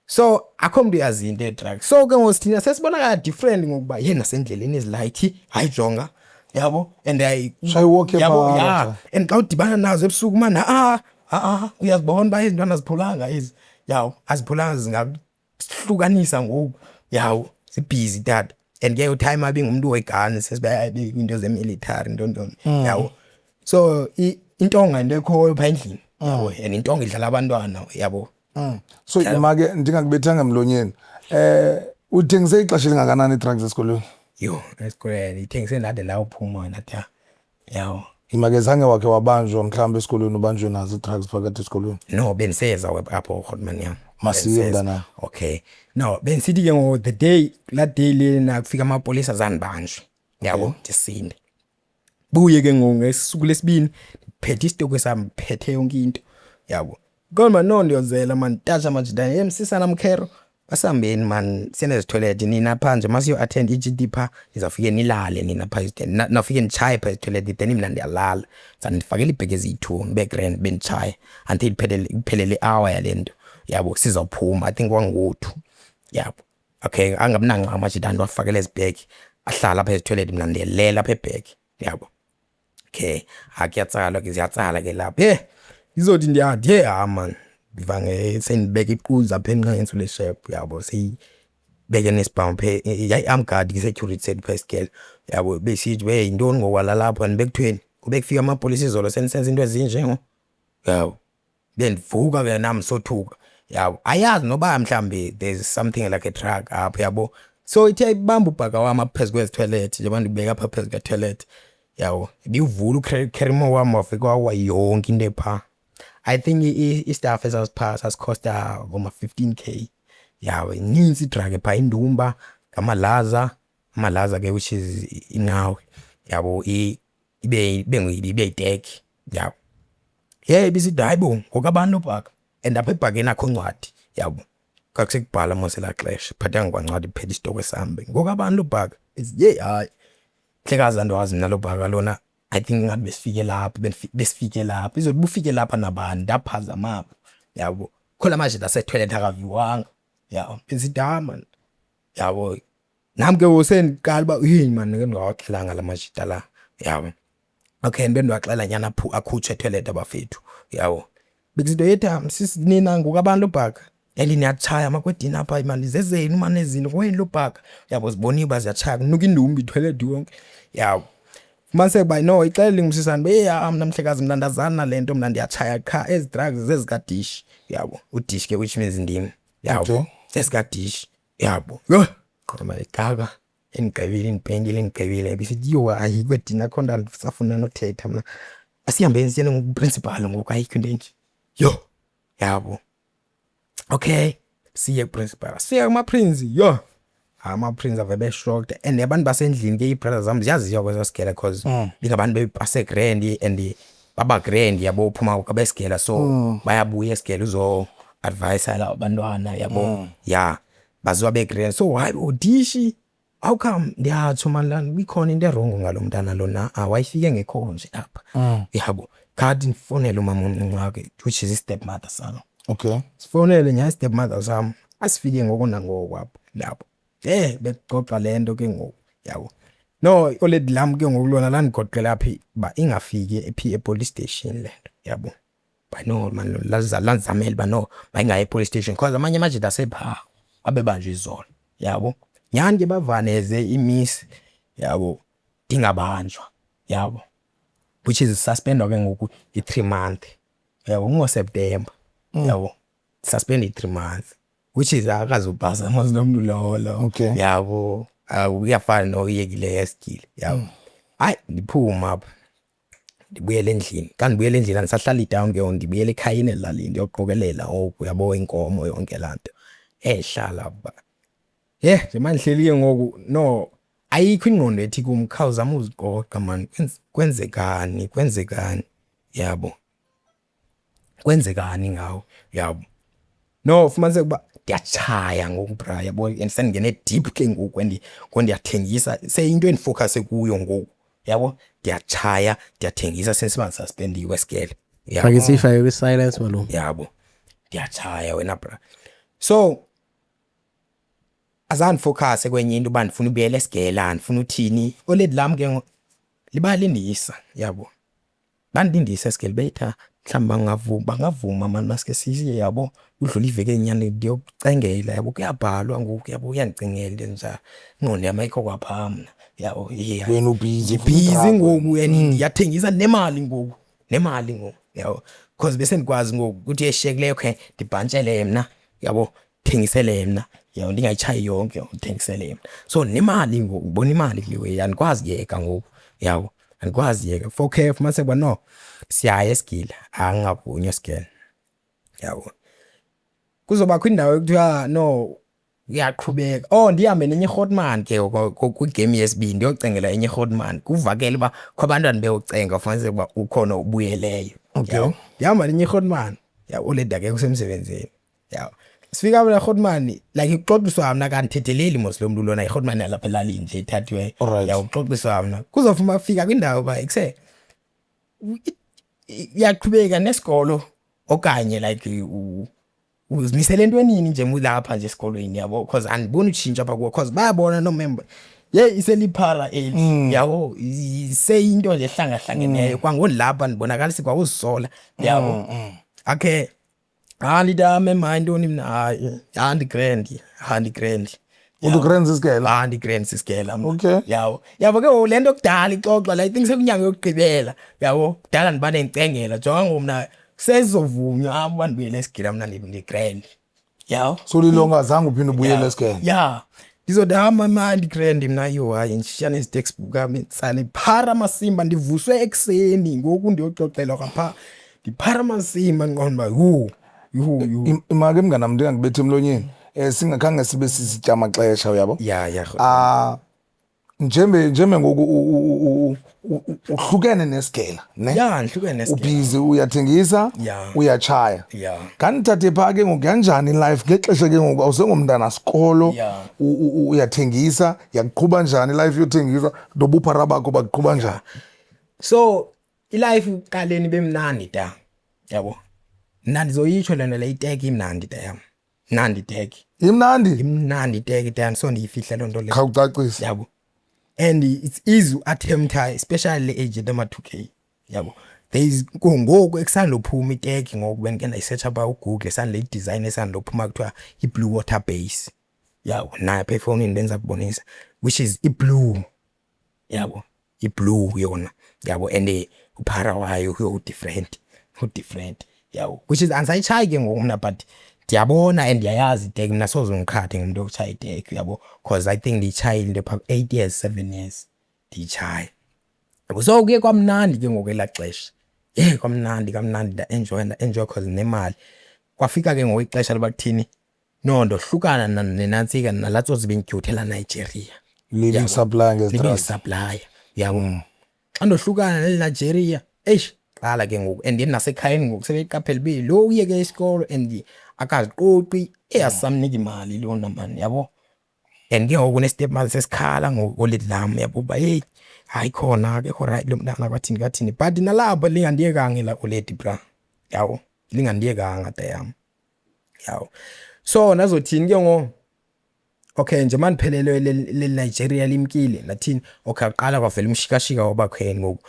So akho mntu uyaziyo into ye-drug. So ke ngoku thina sesibonakala different ngokuba yhe, nasendleleni ezilayithi, hayi jonga, yabo, and Shaya i-walk yabo ephaa, ya. And xa udibana nazo ebusuku mani, a-a uyazibona uba ezi ntwana azipholanga ezi, yawo, azipholanga, zingahlukanisa ngoku, yawo, zibhizi tata. And ke u-timer ibingumntu we-guns, sesibe into ze-military, ntontoni, yabo. So intonga into ekhoyo phaa endlini, yabo, and intonga idlala abantwana, yabo. So ima ke, ndingakubethanga emlonyeni, uthengise ixesha elingakanani ii-drugs esikolweni? Yho, esikolweni ithengise ndade la uphuma wena ta, yawo. Ima ke, zange wakhe wabanjwa mhlawumbi esikolweni, ubanjwe nazo ii-drugs phakathi esikolweni? No, bendiseza apho, rhotman yam. Masiye, Bendiseza. mntanam. Okay, no, bendisithi ke ngoku the day, laa day lena kufika amapolisa, zandibanjwe, yabo, ndisinde buye ke ngoku ngesuku lesibini ndiphethe isitokwe sam, ndiphethe yonke into, yabo. Kodwa no, ndiyozela man, tatsha majita, ye msisana mkhero, basihambeni man, siyene ezithoyilethi nina phaa nje, masiyo-attend i-G_D phaa, nizawufike nilale nina phaa, nawufike nitshaye phaa ezithoyilethi, then mna ndiyalala. Zanifakela iibhegi eziyi-2, nibe grand, benitshaye until iphelele i-hour yale nto, yabo, sizawuphuma. I think kwangoku-2, yabo. Okay, angabi nangxaki amajita, andiwafakele ezi bhegi, ahlala apha ezithoyilethi, mna ndiyelela apha e-back, yabo. Okay, hayi, kuyatsalwa ke, ziyatsala ke lapha. Ye izothi ndiyathi ye, hayi man, ndiva sendibeka iquza apha enqentsu leshephu, yabo, seyibeke nesibhamu phe yayi-arm guard i-security sethu phaa esigele, yabo. Besithi, "Wey, yintoni ngokwalala apha? Ndibekuthweni kube kufika amapolisa izolo, senisenza into ezinje ngo," yabo. Bendivuka ke nam sothuka, yabo, ayazi noba mhlawumbi there's something like a drug apha, yabo. So ithe ibamba ubhaka wam apha phezu kwezi toilet, njengoba ndibeka apha phezu kwetoilet, yabo, ibiwuvula ucarrymo wam, wafika wawa yonke into ephaa. I think i-stuff esasiphaa sasikhosta ngoma-15K, yabo. Inintsi i-drug phaa, indumba, ngamalaza, amalaza ke, which is inqawe, yabo, ibe yiteki, yabo. Ye ibisithi, "Hayi bo, ngokabantu lo bhaka?" And apha ebhakeni akho ncwadi, yabo, kwakusekubhala mos elaa xesha, phathanga kwancwadi, phethe isitokwe sam. "Ngokabantu lo bhaka?" Yeyi, hayi mhlekazi, andiwazi mna lo bhaka lona. I think ingathi besifike lapha, besifike lapha izothi bufike lapha nabani, ndaphazama apha, yabo. Khona amajita asethoyilethi akaviwanga, yabo. Besithi, "Hayi man," yabo. Nam ke ngoku sendiqala uba yini man, ndingawaxelanga la majita la, yabo. Okay, ndibe ndiwaxela nyhani, akhutshwe ethoyilethi abafethu, yabo. Bekusithi, "Yetha sisi, nina ngokabantu lo bhaka? And niyatshaya makwedini apha mani, zezenu mani ezinto, ngowenu lo bhaka," yabo. Ziboniwe uba ziyatshaya, kunuka indumba ithoyilethi yonke, yabo. Fumaniseke uba no, ixelele ingumsisane uba, "Heyi, ha mna mhlekazi, mna ndazana nale nto, mna ndiyatshaya qha, ezi drugs zezikadishi," yabo. Udishi ke, which means ndim, yabo. Zezikadishi, yabo. Yho, qoma ikaka indigqibile, indipenkile, indigqibile. Bisithi, "Yho, hayi kwedini, akho nto, andisafuna nothetha mna, asihambeni siyeni kuprincipal ngoku, ayikho into enje." Yho, yabo. Okay, siye kuprincipal, sifika kumaprince, yho, amaprince ave be-shocked. And abantu basendlini ke, ii-brothers zam ziyaziwa kwesaa sigele, cause bingabantu bebepase grand and baba grand, yabo, uphuma kwabesigela, so bayabuya esigele uzo-advise laba bantwana, yabo. Ya, baziwa be-grand. So, "Hayi bo, dishi, how come?" Ndiyatsho mani, lana ikhona into e-wrong ngalo mntana lona, wayefike ngekho nje apha, yabo. Khathi ndifowunele umama omncinci wakhe, which is i-step mother sam. Sifowunele nyhani i-step mother sam, asifike ngoko nangoko apho lapho, bekuxoxa le nto ke ngoku, yabo. No, i-oledi lam ke ngoku lona landigoqela phi uba ingafiki phi e-police station le nto, yabo. But no man, landizamela uba no, mayingayi e-police station, because amanye amajita asephaa abebanjwe izolo, yabo. Nyhani ke bavane ze imisi, yabo, ndingabanjwa, yabo, which is suspendwa ke ngoku i-3 month, yabo, kungoSeptemba, yabo. Suspend 3 months, which is akazupasa mos nomntu lowo lo. Yabo, kuyafana noyekileyo esigile, yabo. Hayi, ndiphuma apha, ndibuyele endlini. Xa ndibuyela endlini, andisahlali down ke ngoku, ndibuyela ekhayeni elalini, ndiyoqokelela ngoku, uyabo, iinkomo, yonke laa nto ehlala ba ye njengoba ndihleli ke ngoku. No, ayikho ingqondo ethi kum khawuzame uziqoqa maan, kwenzekani, kwenzekani, yabo, kwenzekani ngawe, yabo. No, fumaniseka uba ndiyatshaya ngoku, bra, yabo, and sendingene deep ke ngoku and ngoku ndiyathengisa, seyinto endifowukhase kuyo ngoku, yabo. Ndiyatshaya, ndiyathengisa, sesiba ndisuspendiwe esigele, yabo. Fake siyifake kwi-silence, malume. Yabo, ndiyatshaya wena, bra. So azange ndifowukhase kwenye into uba ndifuna ubuyela esigela, ndifuna uthini. Oledi lam ke ngoku liba lindisa, yabo, bandindisa esigele, betha mhlawumbi bangavuma, bangavuma mani, maske siye, yabo. Udlula iveki enyani, ndiyokucengela, yabo, kuyabhalwa ngoku, yabo, uyandicingela into ezinjalo. Ingqondo yam ayikho kwaphaa mna, yabo, yeah. Wena ubhizi. Ndibhizi ngoku and ndiyathengisa nemali ngoku, nemali ngoku, yabo, because bese ndikwazi ngoku ukuthi eshiyekileyo khe ndibhantshele mna, yabo, thengisele mna, yabo, ndingayitshayi yonke, ndithengisele mna. So nemali ngoku, ngibona imali kule way, andikwazi kuyeka ngoku, yabo, andikwazi yeka. Okay, fumaniseka uba no, siyaya esigila, angingavunywa esigele, yabo. Kuzobakho indawo ekuthiwa no, uyaqhubeka. Oh, ndihambe nenye irhotman ke kwigame yesibini, ndiyocengela enye irhotman. Kuvakele uba kho abantwana beyocenga, ufumaniseke uba ukhona ubuyeleyo. Yabo. Ndihamba nenye irhotman, yabo, oledi akekho, usemsebenzini, yabo. Sifika mna rhotman, like kuxoxiswa mna, kandithetheleli mos lo mntu lona, irhotman yalapha elalini nje ethathiweyo. Yabo, kuxoxiswa mna. Kuzofuma fika kwindawo uba ekuse uyaqhubeka nesikolo okanye like uzimisele entwenini nje mulapha nje esikolweni, yabo, because andiboni utshintsho apha kuwo, because bayabona noomember yeyi iseliphara eli, yabo, iseyinto nje ehlangahlangeneyo. Kwangolapha ndibonakalisa kwawuzisola, yabo. Okay, hayi, ndithi ame hayi ntoni mna, hayi, hayi, ndigrand, hayi, ndigrand. Uthi ugrand sisigela? Hayi, ndigrand sisigela mna. Okay. Yabo, ke ngoku le nto kudala ixoxwa, I think sekunyanga yokugqibela, yabo, kudala ndibane ndicengela, jonga ngoku mna sezizovunywa apho uba ndibuyele esigila mna, ndigrand, yabo. So lilonga azange uphinde ubuyele esigela? Ya, ndizothi hamba ma, ndigrand mna. Yho, hayi, ndishiya nezi textbook am, nditsale phara amasimba, ndivuswe ekuseni ngoku ndiyoxoxelwa kwaphaa, ndiphara amasimba, ndiqonda uba yhu, yhu, yhu. Imake mnganam, ndingakubethi emlonyeni, singakhange sibe sisitya amaxesha, uyabo. Ya. Ah, njembe ngoku uhlukene nesigela, ne? Ya, ndihlukene nesigela. Ubhizi uyathengisa, uyatshaya. Ngandithathe phaa ke ngoku, yanjani ilife ngexesha ke ngoku awusengomntana sikolo? Uyathengisa, yakuqhuba njani ilife yothengisa, nobuphara bakho bakuqhuba njani? So ilife kuqaleni bemnandi ta, yabo. Mna ndizoyitsho le nto le, iteki imnandi ta yam, mnandi iteki. Imnandi? Imnandi iteki ta, so ndiyifihle loo nto leyo. Khawucacise. Yabo, and it's easy uattempta, especially le age ema-2K, yabo. There is ngoku ekusandophuma iteki ngoku, bendike ndayisetsha phaa uGoogle, esandle idesign esandophuma kuthiwa i-blue water base, yabo. Nayo apha efowunini benza kubonisa, which is i-blue, yabo, i-blue yona, yabo, and uphara wayo u-different, u-different, yabo, which is andisayitshayi ke ngoku mna, but ndiyabona and ndiyayazi iteki mna, soze undiqhathe ngumntu otshaya iteki, yabo, cause I think ndiyitshayile into phaa 8 years, 7 years ndiyitshaya. So kuye kwamnandi ke ngoku elaa xesha, ye kwamnandi kamnandi, nda-enjoya, nda-enjoya cause nemali. Kwafika ke ngoku ixesha loba kuthini, no, ndohlukana nenantsika nalaa tsotsi bendidyuthela Nigeria. Living supply ngezi. Libendisupplya, yabo. Xa ndohlukana neli Nigeria, eish, qala ke ngoku and nasekhayeni ngoku sebeyiqaphela ube lo uyeke isikolo and akaziqoqi, eyasisamnika imali lona mani, yabo. And ke ngoku ne-step mother sesikhala ngoku oledi lam, yabo, uba heyi, hayi khona akekho right lo mntana, kwathini kwathini, but nalapho lingandiyekanga elaa oledi, bra, yabo, lingandiyekanga ta yam, yabo. So ndazothini ke ngoku? Okay, nje mandiphelelwe leli Nigeria limkile, ndathini, okay, aqala kwavela umshikashika wabakhweni ngoku,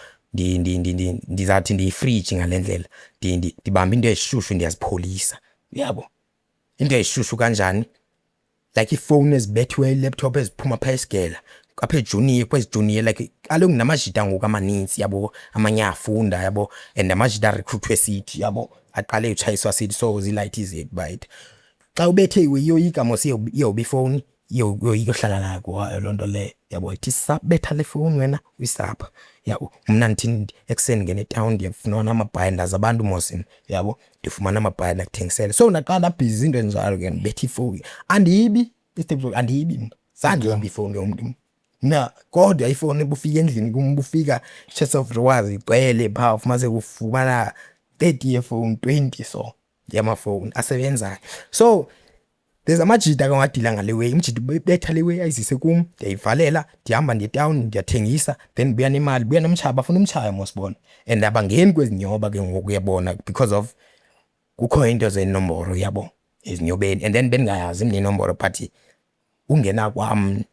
ndizawuthi ndiyifriji ngale ndlela, ndibamba into ezishushu, ndiyazipholisa, uyabo. Into ezishushu kanjani? Like iifowuni ezibethiweyo, iilaptop eziphuma phaa esigela. Apha ejunior, kwezi junior, like kaloku namajita ngoku amanintsi, yabo, amanye afunda, yabo, and amajita arecruitwe sithi, yabo, aqale utshayiswa sithi, so ziilayithi zethu bayethu. Xa ubethe iyoyika mos, iyoba ifowuni iyoyika uhlala nayo kwayo loo nto leyo, yabo. Ithi sabetha le fowuni wena uyisapha, yabo. Mna ndithi ekuseni ndingena etawuni ndiyofumana amabhayi, ndazi abantu mos, yabo, ndifumana amabhayi ndakuthengisele. So ndaqala ndabhizi izinto ezinjalo ke, ndibetha ifowuni. Andiyibi isithembiso, andiyibi mna, zandiyibi ifowuni yomntu mna, kodwa ifowuni ubufika endlini kum, ubufika chest of drawers igcwele phaa, ufumaniseke ufumana 30 yefowuni, 20 so yamafowuni asebenzayo. So there's amajita ke ongadila ngale way, umjita ubetha le way ayizise kum, ndiyayivalela, ndihamba ndiye etawuni ndiyathengisa, then ndibuya nemali, buya nomtshayo, bafuna umtshayo mos bona, and abangeni kwezi nyoba ke ngoku, uyabona, because of kukho iinto zenombolo, yabo, ezinyobeni. And then bendingayazi mna inombolo, but ungena kwam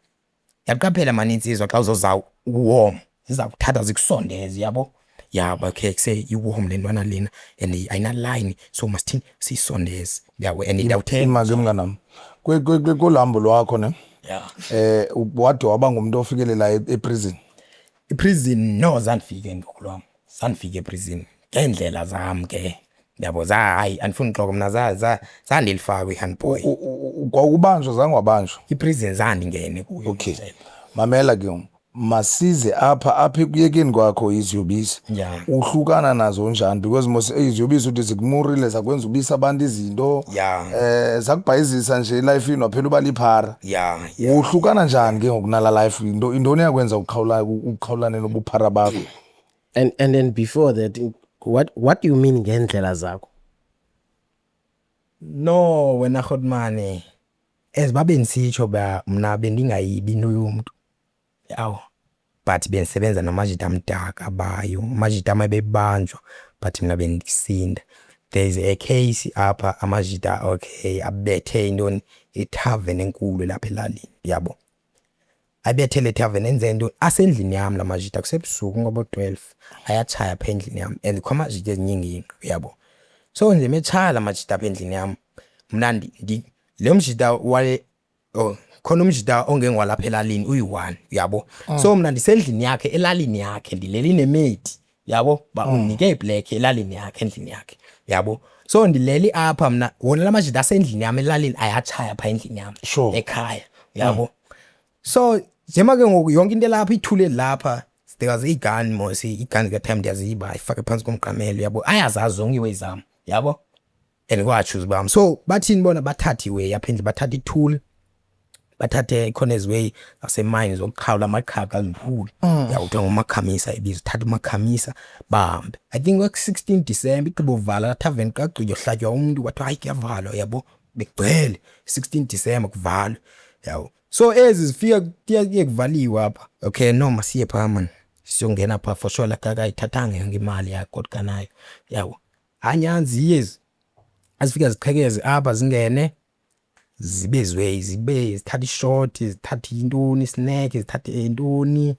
yaqaphela mani insizwa, xa uzoza uwarm ziza kuthatha zikusondeze, yabo. Yaba okay, kuse iwarm le ntwana lena and ayinalayini, so masithini siyisondeze, yabo, and ndawuthenga. Ima ke mnganam, kulambo lwakho ne, wade waba ngumuntu ofikelela eprison? Iprison no, zandifike ngokulwam, zandifike eprison ngeendlela zam ke, yabo. Za hayi, andifuni uxoka mna, zandilifaka kwi-handboy. Kwakubanjwa, zange wabanjwa? Iprison zandingene kuyo. Okay, mamela ke ngoku, masize apha ekuyekeni kwakho iziyobisi. Uhlukana nazo njani? Because mos iziyobisi uthi zikumurile, zakwenza ubisa abantu izinto, zakubhayizisa nje elifini, waphela uba liphara. Uhlukana njani ke ngoku nala life? Into intoni yakwenza uqhawula, uqhawulane nobuphara bakho? And then before that, what do you mean ngendlela zakho? No wena Rhotmane, as babe ndisitsho ba mna bendingayibi into yomntu, yawo, but bendisebenza namajita amdaka abayo, amajita am ebebanjwa, but mna bendisinda. There's a case apha, amajita, okay, abethe intoni, ithaveni enkulu lapha elalini, yabo. Abethe le thaveni, enze ntoni, asendlini yam la majita kusebusuku ngobo-12, ayatshaya apha endlini yam, and kukho amajita ezinye iingingqi, uyabo. So nje metshaya la majita apha endlini yam, mna le mjita wale, oh, khona umjita ongengwalapha elalini uyi-one, uyabo. So mna ndisendlini yakhe elalini yakhe, ndileli nemedi, yabo, ba undinike iblack elalini yakhe, endlini yakhe, yabo. So ndileli apha mna, wona la majita asendlini yam elalini ayatshaya phaa endlini yam ekhaya, yabo. So njema ke ngoku yonke into elapha ithule lapha, there was iigani mos, iigani zikatime ndiyaziba, ifake phantsi komqamelo, yabo, ayazazi zonke iiways zam, yabo, and kwatshuza bam. So bathini bona, bathathe iway apha endlini, bathathe itool, bathathe ikhona eziway zasemayini zokuqhawula amaqhaga azikhulu, yabo, kuthiwa ngumakhamisa ibizo, thatha umakhamisa bahambe. I think kwaku-16 December, igqiba uvala laa thaveni, kagqitywa hlatywa umntu, kwathiwa hayi kuyavalwa, yabo, bekugcwele 16 December kuvalwe, yabo. So ezi zifika kuye kuvaliwe apha, okay, no masiye phaa man, siyongena phaa for sure, like akayithathanga yonke imali yagoduka nayo, yabo. Anyanzi ezi azifika ziqhekeze apha, zingene zibe ziwe zibe zithatha ishoti, zithatha intoni, isnack, zithathe intoni,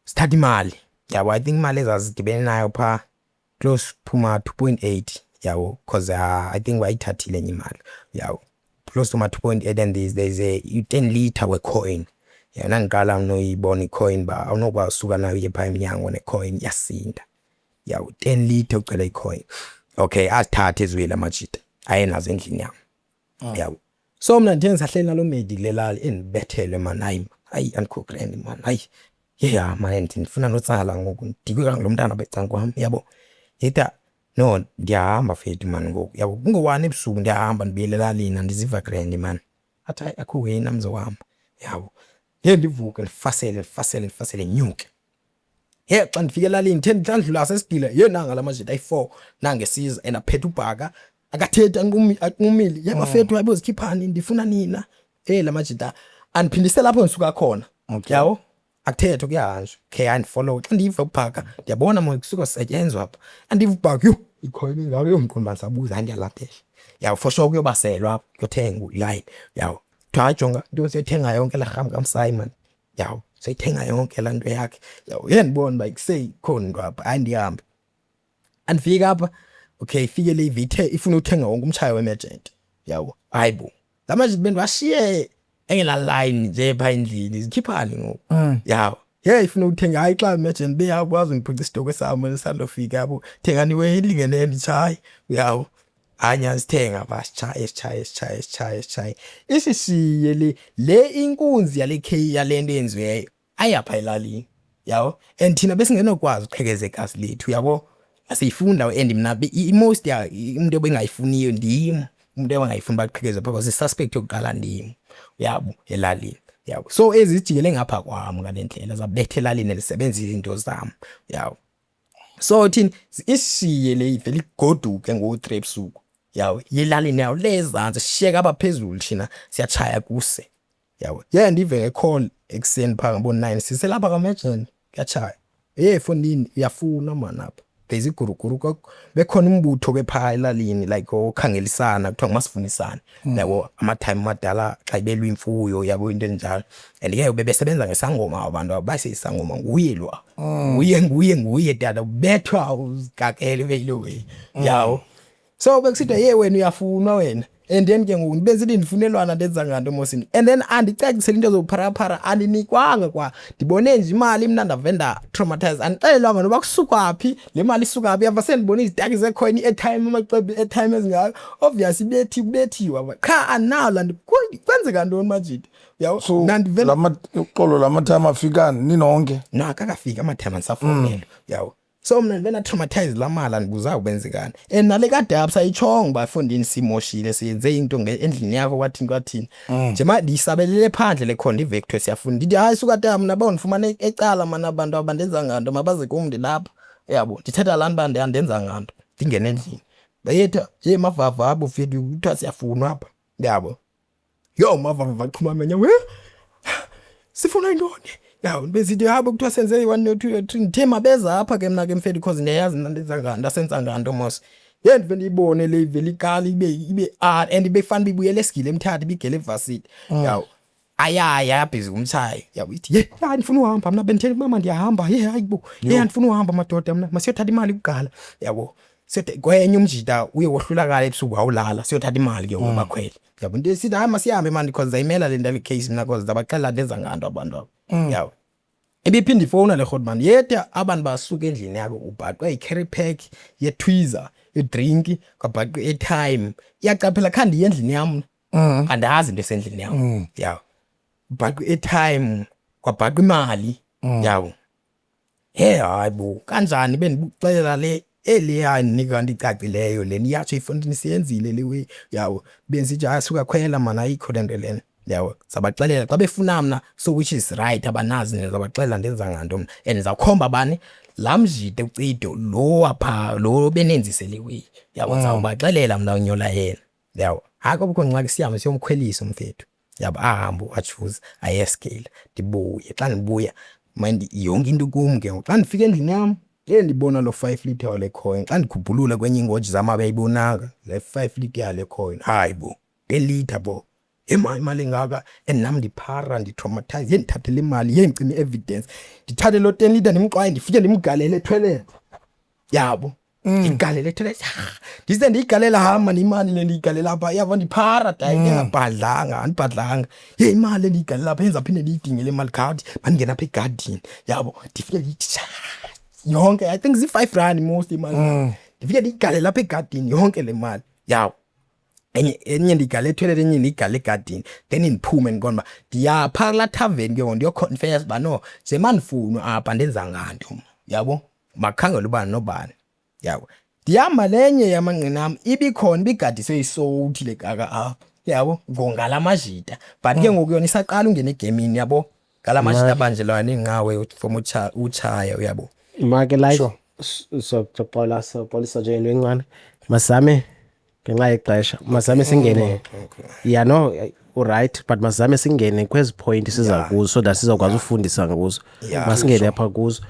zithatha imali, yabo. I think imali ezazidibene nayo phaa close phuma 2.8, yabo, because I think wayithathile enye imali, yabo, close to ma 2.8, and there's a 10 liter wecoin yona. Ndiqala noyibona icoin ba awunokwazi usuka nayo uye phaa emnyango necoin, iyasinda, yabo, 10 liter ugcwele icoin. Okay, azithathe eziwile amajita ayenazo endlini yam, yabo. So mna ndithe ndisahleli naloo medi kule lali, endibethelwe man, hayi hayi, andikho grand man, hayi yeah man, ndifuna notsala ngoku, ndidikwe kangalo mntana apha ecaleni kwam, yabo. Ndithi no, ndiyahamba fethu man ngoku, yabo, kungo-1 ebusuku, ndiyahamba ndibuyela elalini, andiziva grand man. Athi hayi, akho way nam ndizohamba, yabo. Ndiye ndivuke, ndifasele, ndifasele, ndifasele, nyuke. He, xa ndifika elalini, ndithe xa ndidlula sesigila, ye, nanga la majita ayi-4 nanga esiza and aphethe ubhaka, akathethi, anqumile, ye bafethu, hayibo zikhiphani, ndifuna nina. La majita andiphindise lapho ndisuka khona, yabo, akuthethwa, kuyahanjwa. Okay, andifollow, xa ndiva ubhaka ndiyabona mo kusuka kusetyenzwa apha, andiva ubhaka, yho, ikhona ingako, yho, mqondo uba ndisabuza, hayi ndiyalandela, yabo, for sure kuyobaselwa apha, kuyothengwa ilayini, yabo. Kuthiwa hayi jonga into siyothenga yonke laa rham kamsayi man, yabo, siyithenga yonke laa nto yakhe, yabo. Ye ndibona uba kuseyikhona into apha, hayi ndihambe. Andifika apha, okay, ifike le ithe ifuna uthenga wonke umtshayo wemerchant, yabo. Hayi bo, la majita bendiwashiye Engena line nje pha endlini zikhiphani ngoku. Yabo. Hey ifuna ukuthenga, hayi xa imagine beyakwazi ungiphuca isitokwe sami esandofika, yabo. Thengani we ilingenele nditshaye, uyabo. Hayi nyasithenga ba sitshaye sitshaye sitshaye sitshaye sitshaye. Isishiye le inkunzi yale K yale nto yenziweyo ayapha elalini, yabo. And thina besingenokwazi uqhekeza igazi lethu, yabo. Asiyifunda and mna i-most ya umuntu ebengayifuniyo ndim, umuntu ebengayifuni baqhekeze because i-suspect yokuqala ndim, uyabo, elalini, uyabo. So ezi zijikele ngapha kwam ngale ndlela, zabetha elalini ndisebenzisa izinto zam, uyabo. So thina isishiye le ivele igoduke ngo-3 ebusuku, yabo, yelalini yawo le ezantsi, sishiyeka apha phezulu thina siyatshaya kuse, yabo. Ye ndive nge-call ekuseni phaa ngabo-9 siselapha kaMejeni kuyatshaya. Hey fondini uyafuna mani apha, there's iguruguru, bekhona umbutho ke phaa elalini like okhangelisana kuthiwa ngumasifunisane, yabo, ama-time amadala xa ibelwa imfuyo, yabo, into enjalo. And ke bebesebenza ngesangoma abantu aba, baseyisangoma nguye lwa, nguye nguye nguye tata, ubethwa uzikakele ube yiloo way, yabo. So bekusithiwa ye wena uyafunwa wena, and then ke ngoku ndibe sithi ndifunelwana ndenza nganto mosini, and then andicacisele into zopharapara, andinikwanga kwa ndibone nje imali mna ndave nda-traumatize, andixelelwanga noba kusuka phi le mali isuka phi. Yava sendibone izitaki zecoin, i-airtime, amaxwebhu i-airtime ezingaka, obvious ibethi kubethiwa qha andinalo, kwenzeka ntoni majita, uyabo. So Mna ndive lama uxolo lama-time afikani ninonke? No, akakafiki ama-time, andisafowunelwa, uyabo. So mna ndibe na-traumatize laa mali, andibuza ubenzekani and nale kadabs ayitshongo uba efondini simoshile siyenze into endlini yakho kwathini kwathini nje ma ndiyisabelele phandle le khona ndive kuthiwe siyafuna, ndithi hayi suka ta mna bondifumana ecala mana abantu abandenzanga nto, mabaze kum ndilapha, uyabo. Ndithetha laa nto uba andenzanga nto, ndingene endlini bayetha ye mavava abo fethu kuthiwa siyafunwa apha, uyabo. Yho mavava axhuma amenye we sifuna intoni, yabo. Besithi hayi kuthiwa senze i-one no two no three, ndithe mabeza apha ke mna ke mfethu because ndiyayazi mna ndenza nganto asenza nganto mos. Ye ndive ndiyibone le ivele iqala ibe R and ibefana uba ibuyele esigile eMthatha ibigele evasithi, yabo. Ayaya yabhizi kumtshayo, yabo, ithi ye hayi ndifuna uhamba mna bendithe mama ndiyahamba, ye hayi bo, ye andifuna uhamba madoda mna masiyothatha imali kuqala, yabo. Siyothe kwenye umjita uye wohlulakala ebusuku wawulala siyothatha imali ke ngoku bakhwele, yabo. Into esithi hayi masihambe mani because ndizayimela le nto yale case mna because ndabaxelela ndenza nganto abantu aba, yabo. Ibiphinde ifowuna le rhoti mani yetha abantu basuka endlini yakho ubhaqwe i-carry pack ye-tweezer idrink kwabhaqwe i-airtime, iyaqaphela kha ndiye endlini yam mna andazi into esendlini yam, yabo. Ubhaqwe i-airtime kwabhaqwa imali, yabo. He hayi bo kanjani bendikuxelela le eli andinika nto icacileyo le iyatsho ifondini siyenzile le way, yabo. Bendisithi hayi suka khwela mani ayikho le nto lena, yabo. Sabaxelela xa befuna mna so which is right abanazi ndizabaxelela ndenza nganto mna and ndizawukhomba bani laa mjita uCido lo waphaa lo benenzise le way, yabo. Ndizawubaxelela mna unyola yena, yabo. Hayi akubikho ngxaki sihambe siyomkhwelisa umfethu, yabo. Ahambe uatshuze aye esigila ndibuye, xa ndibuya mind yonke into kum ke ngoku. Xa ndifika endlini yam ye ndibona loo 5 litre wale coin, xa ndikhuphulula kwenye ingoji zam abayibonanga le 5 litre yale coin, hayi bo 10 litre bo, yhe imali engaka and nam ndiphara ndi-traumatize, ye ndithathe le mali ye ndicime i-evidence, ndithathe loo 10 litre ndimxwaye ndifike ndimgalele ethoyilethi, yabo. Ndigalele ethoyilethi, ndise ndiyigalela hamba imali le ndiyigalela apha, yabo. Ndiphara da ndingabhadlanga, andibhadlanga, ye imali endiyigalela apha yenza phinde ndiyidinge le mali, khawuthi mandingene apha egadini, yabo. Ndifike ndiyithi tsha yonke, I think zii-R5 most imali, ndifike ndiyigalele apha egadini yonke le mali, yabo. Enye ndiyigalele ethoyilethi, enye ndiyigalele egadini, then ndiphume ndiqonde uba ndiya phaa kulaa thaveni ke ngoku ndiyokhonfesa uba no nje mandifunwe apha andenzanga nto mna, uyabo, makukhangele ubani nobani, yabo. Ndihamba nenye yamangqina am ibikhona ibigadiswe isowuthi le kaka apha, yabo, ngala majita but ke ngoku yona isaqala ungena egemini, yabo, ngala majita abanjelwayo neenqawe from utshaya, uyabo. Make like soxola soxolisa nje into encane, masizame ngenxa yexesha masizame singene, yeah, no, uright, but masizame singene kwezi point siza kuzo so that sizokwazi ufundisa ngakuzo. Masingene apha kuzo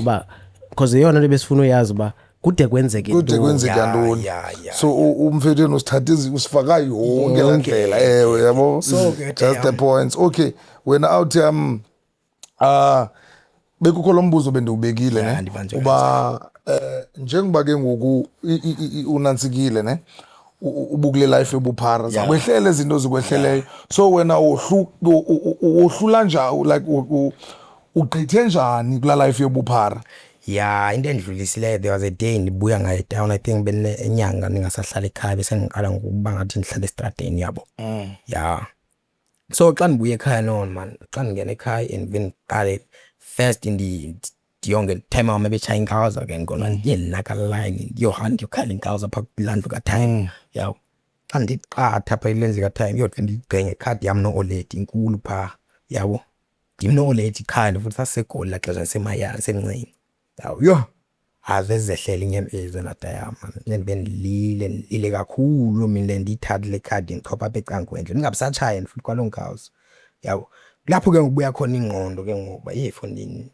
uba because yeyona nto besifuna uyazi uba kude kwenzeke Kude ntoni. Kwenzeka ntoni. Yeah. So umfethu usithatha usifaka yonke laa ndlela, ewe, yabo. So ke, just the points. Okay, wena awuthi bekukho lo mbuzo bendiwubekile Yeah, ne ndibanjwe. Uba njengoba ke ngoku unantsikile ne Ubukule life ebuphara, zakwehlele izinto zikwehleleyo, so wena wohlula njani, like ugqithe njani kulaa life yobuphara? Ya, into endidlulisileyo, there was a day ndibuya ngayo etown. I think bene enyanga ndingasahlala ekhaya, besendiqala ngokuba ngathi ndihlala estradeni, yabo. Ya, so xa ndibuya ekhaya, no man, xa ndingena ekhaya and bendiqale first ndiyonge time wam ebetshaya inkawuza ke ngona, ndiye ndinaka line, ndiyohamba ndiyokhala inkawuza phaa kulaa ndlu kaTime, yabo. Xa ndiqatha phaa kule ndlu kaTime, iyofike ndiyigqi ngekhadi yam no-oledi inkulu phaa, yabo. Ndim no-oledi qha futhi sasiseGoli laa xesha, ndisemayana semncinci, yabo. Yho, ave zehlela iinyembezi ndoda yam, ndibe ndilile, ndilile kakhulu loo mini leyo. Ndiyithathe le khadi, ndichophe apha ecangkwendlu, ndingabi satshaya futhi kwaloo nkawuza, yabo. Kulapho ke ngoku kubuya khona ingqondo ke ngoku uba yeyi fondini,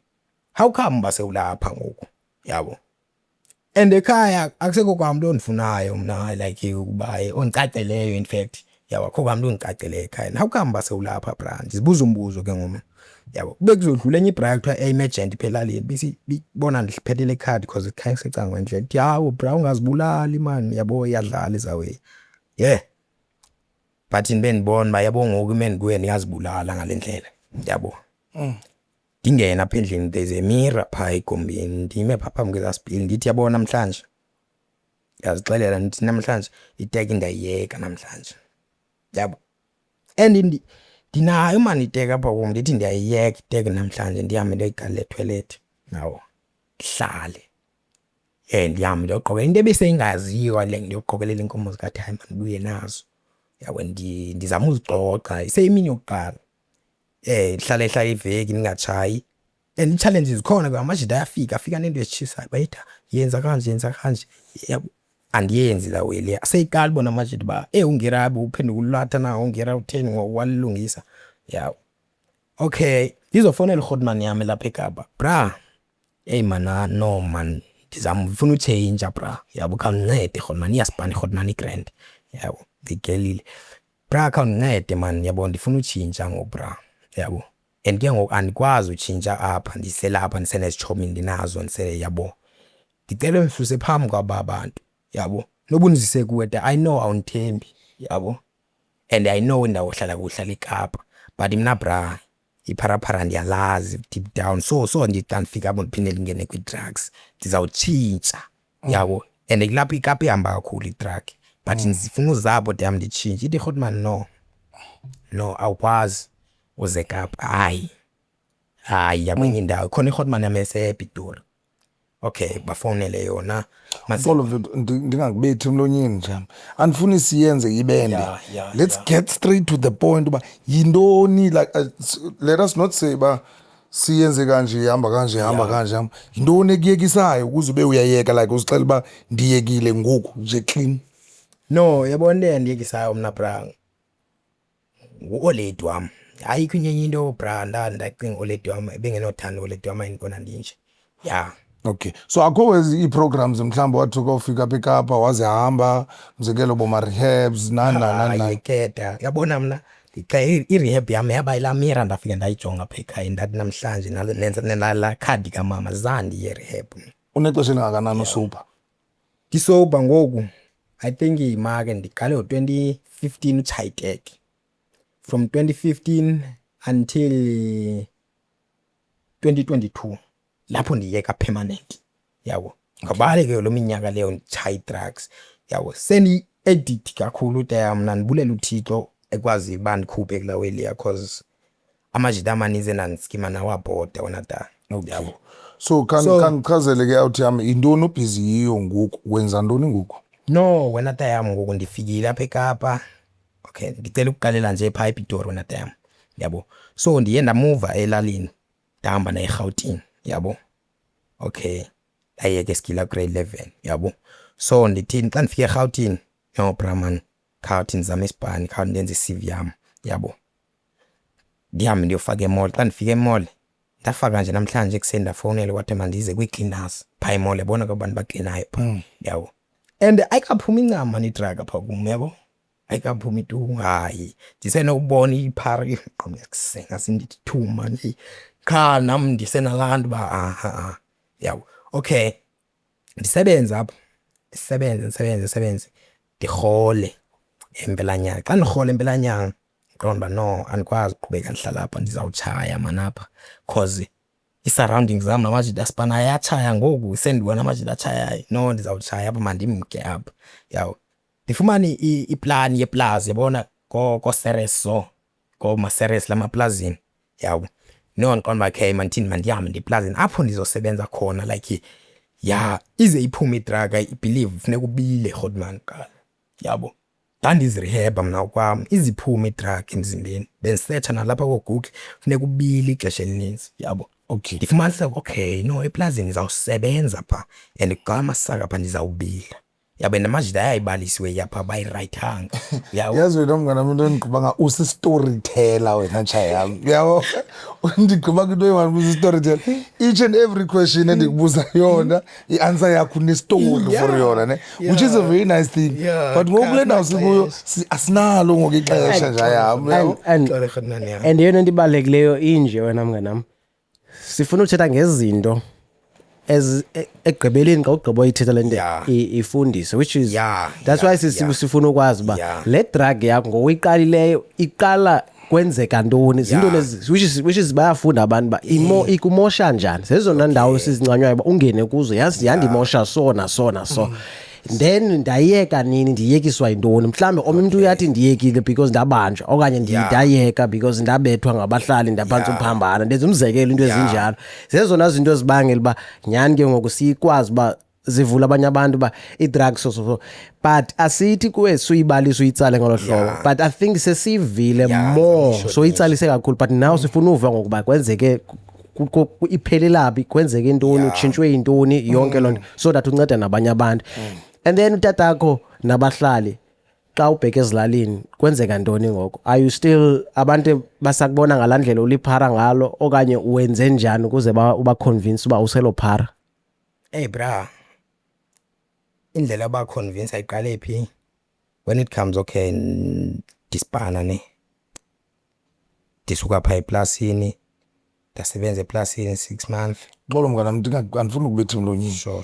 how come uba sewulapha ngoku, yabo? And ekhaya akusekho kwamntu ondifunayo mna, like ukuba ondicaceleyo, in fact, yabo, akukho kwamntu undicaceleyo ekhaya. How come uba sewulapha, bra? Ndizibuza umbuzo ke ngoku, yabo. Kube kuzodlula enye ibra kuthiwa emergent phaa elalini, ibona ndiphethe le khadi because ekhaya kusecan'kwendlela, ithi hawu bra, ungazibulali maan, yabo, iyadlala ezawuye yeah. But ndibe ndibona uba, yabo, ngoku ime ndikuye ndingazibulala ngale ndlela, yabo. Ndingene apha endlini, there's a mirror phaa egumbini, ndime phaa phambi kwezaa sipili, ndithi yabo namhlanje, ndiyazixelela ndithi namhlanje iteki ndiyayiyeka namhlanje, yabo. And ndinayo maan iteki apha kum, ndithi ndiyayiyeka iteki namhlanje, ndihambe ndiyoyigalela ethoyilethi, yabo, ndihlale. Ndihambe ndiyoqokelela into ebeseyingaziwa le, ndiyoqokelela iinkomo zikaThayima ndibuye nazo, yabo. Ndizama uzicoca, iseyimini yokuqala. Ihlala ihlala iveki ndingatshayi and ii-challenges zikhona ke, amajita ayafika, afika neento ezitshisayo, bayithi yenza kanje, yenza kanje, yabo. Andiyenzi laa way leya, seyiqala ubona amajita uba eyi uNgirabe uphenduka ululatha na, uNgira utheni ngoku walilungisa, yabo. Okay, ndizofowunela irhotman yam elapha eKapa, bra, eyi maan, no maan, ndizama ndifuna utshintsha bra, yabo, khawundincede rhotman. Iyasipana irhotman, i-grand, yabo, ndiyigelile. Bra, khawundincede maan, yabo, ndifuna utshintsha ngoku bra, yabo, and ke ngoku andikwazi utshintsha apha ndiselapha, ndisenezitshomi ndinazo yabo. Ndicela undisuse phambi kwaba bantu, yabo, noba undizise kuwe ta, I know awundithembi, yabo, and I know indawo ohlala kuyo uhlala eKapa, but mna bra ipharaphara ndiyalazi deep down, so ndithi xa ndifika apho ndiphinde ndingene kwii-drugs, ndizawutshintsha, yabo. And kulapho iKapa ihamba kakhulu i-drug, but ndifuna uza apho dam nditshintshe. Ithi irhotman no, no, awukwazi uze eKapa, hayi hayi, yiya kwenye indawo, ikhona irhotman yam esePitori. Okay, bafowunele yona. Xolo mfethu, ndingakubethi emlonyeni nje, andifuni siyenze ibende. Let's get straight to the point uba yintoni, like let us not say uba siyenze kanje, ihamba kanje, ihamba kanje, hamba. Yintoni ekuyekisayo ukuze ube uyayeka, like uzixela uba ndiyekile ngoku nje clean? No, yabona, into endiyekisayo mna bra ngu-oledi wam, ayikho enye into bra. Ndacinga oledi wam ebengenothanda, oledi wam ayindibona ndinje, ya. Okay, so akho wezi ii-programs mhlawumbi wathi kofika apha eKapa wazihamba, umzekelo boma-rehabs, nani nani nani nani? Hayi keda, yabona, mna ndixa i-rehab yam yaba yilaa mirror, ndafika ndayijonga apha ekhaya, ndathi namhlanje nalaa khadi kamama zange ndiye rehab. Unexesha elingakanani usober? Ndisober ngoku, I think make ndiqale ngo-2015 utshaya iteki, from 2015 until 2022 lapho ndiyeka permanent, yabo. Ngabale ke loo minyaka leyo nditshaya ii-drugs, yabo, sendiyi-addict kakhulu taya. Mna ndibulela uThixo ekwaziyo uba ndikhuphe kulaa way leya, cause amajita amaninzi endandiskima nawo abhoda wena ta, yabo. So khandichazele ke awuthi yam, yintoni ubhizi yiyo ngoku, wenza ntoni ngoku? No wena tayam, ngoku ndifikile apha eKapa. Okay, ndicela ukuqalela nje phaa ePitori wena tayam, yabo. So ndiye ndamuva elalini, ndahamba naye eRhawutini, yabo. Okay, ndayeka iskila grade 11, yabo. So ndithini xa ndifika eRhawutini? No bra man, khawuthi ndizame isibhani, khawuthi ndenze i-CV yam, yabo. Ndihambe ndiyofaka e-mall. Xa ndifika e-mall, ndafaka nje namhlanje ekuseni, ndafowunela kwathiwa mandize kwii-cleaners phaa e-mall, yabona, ke bantu baklinayo phaa, yabo. And ayikaphumi ncam maan i-drug apha kum, yabo, ayikaphumi tu, hayi. Ndisenokubona iphara ngase ndithi thu maan, eyi qha nam ndisenalaa nto uba aha, yabo. Okay, ndisebenze apha, ndisebenze, ndisebenze, ndisebenze. Ndirhole empelanyanga. Xa ndirhola empelanyanga ndiqonda uba no, andikwazi uqhubeka ndihlala apha, ndizawutshaya maan apha cause ii-surroundings zam namajita asipanayo ayatshaya ngoku, sendibona amajita atshayayo. No, ndizawutshaya apha, mandimke apha, uyabo. Ndifumane iplani yeplazi, uyabona, kooCeres so, koomaCeres la maplazini, uyabo. No, ndiqonda uba okay mandithini, mandihambe ndiye eplazini apho ndizosebenza khona like yha, ize iphume i-drug. I believe funeka ubile grootman kuqala, uyabo. Ndandizirihebha mna okwam, ize iphume i-drug emzimbeni. Bendisetsha nalapha kooGoogle, funeka ubile ixesha elinintsi, uyabo. Ndifumanise okay no, eplazini ndizawusebenza phaa and xa amasaka phaa ndizawubila, uyabo. And amajita ayayibalisa iway apha, abayirayithanga, uyabo. Yazi wena mngani wam, into endigqiba nga usi-storyteller wena ntsha yam, uyabo. Ndigqiba kwinto eyi-one, usi-storyteller. Each and every question endikubuza yona, i-answer yakho une-story for yona ne, which is a very nice thing. But ngoku kule ndawo sikuyo asinalo ngoku ixesha nja yam, uyabo. And Xole grootman, yam. And eyona nto ibalulekileyo inje, wena mnganam, sifuna uthetha ngezinto ekugqibeleni xa ugqiba uyithetha le nto ifundise, which is that's why sifuna ukwazi uba le drug yakho ngokuyiqalileyo iqala kwenzeka ntoni, zinto lezi which is bayafunda abantu uba ikumosha njani. Zezona ndawo sizincanywayo uba ungene kuzo, yazi, yandimosha so na so na so, then ndayeka nini, ndiyekiswa yintoni. Mhlawumbi omnye umntu uyathi ndiyekile because ndabanjwa okanye ndayeka because ndabethwa ngabahlali, ndaphantsi uphambana. Ndenza umzekelo, into ezinjalo zezona zinto ezibangela uba nyhani ke ngoku sikwazi uba zivula abanye abantu uba ii-drugs so so so, but asithi kuwe suyibalise uyitsale ngolo hlobo. But I think sesivile more, sure, soyitsalise kakhulu, but now sifuna uva ngokuba kwenzeke iphelelaphi, kwenzeke intoni, utshintshwe yintoni, yonke loo nto, so that unceda nabanye abantu. And then utatakho nabahlali, xa ubheke ezilalini kwenzeka ntoni ngoku? Are you still, abantu basakubona ngalaa ndlela uliphara ngalo, okanye wenze njani ukuze ubaconvince uba uselophara? Hey bra, indlela abaconvince ayiqale phi? When it comes, okay, ndispana ne, ndisuka phaa eplasini, ndasebenza eplasini 6 months. Xolo mnganam, andifuni ukubetha emlonyeni. Sure.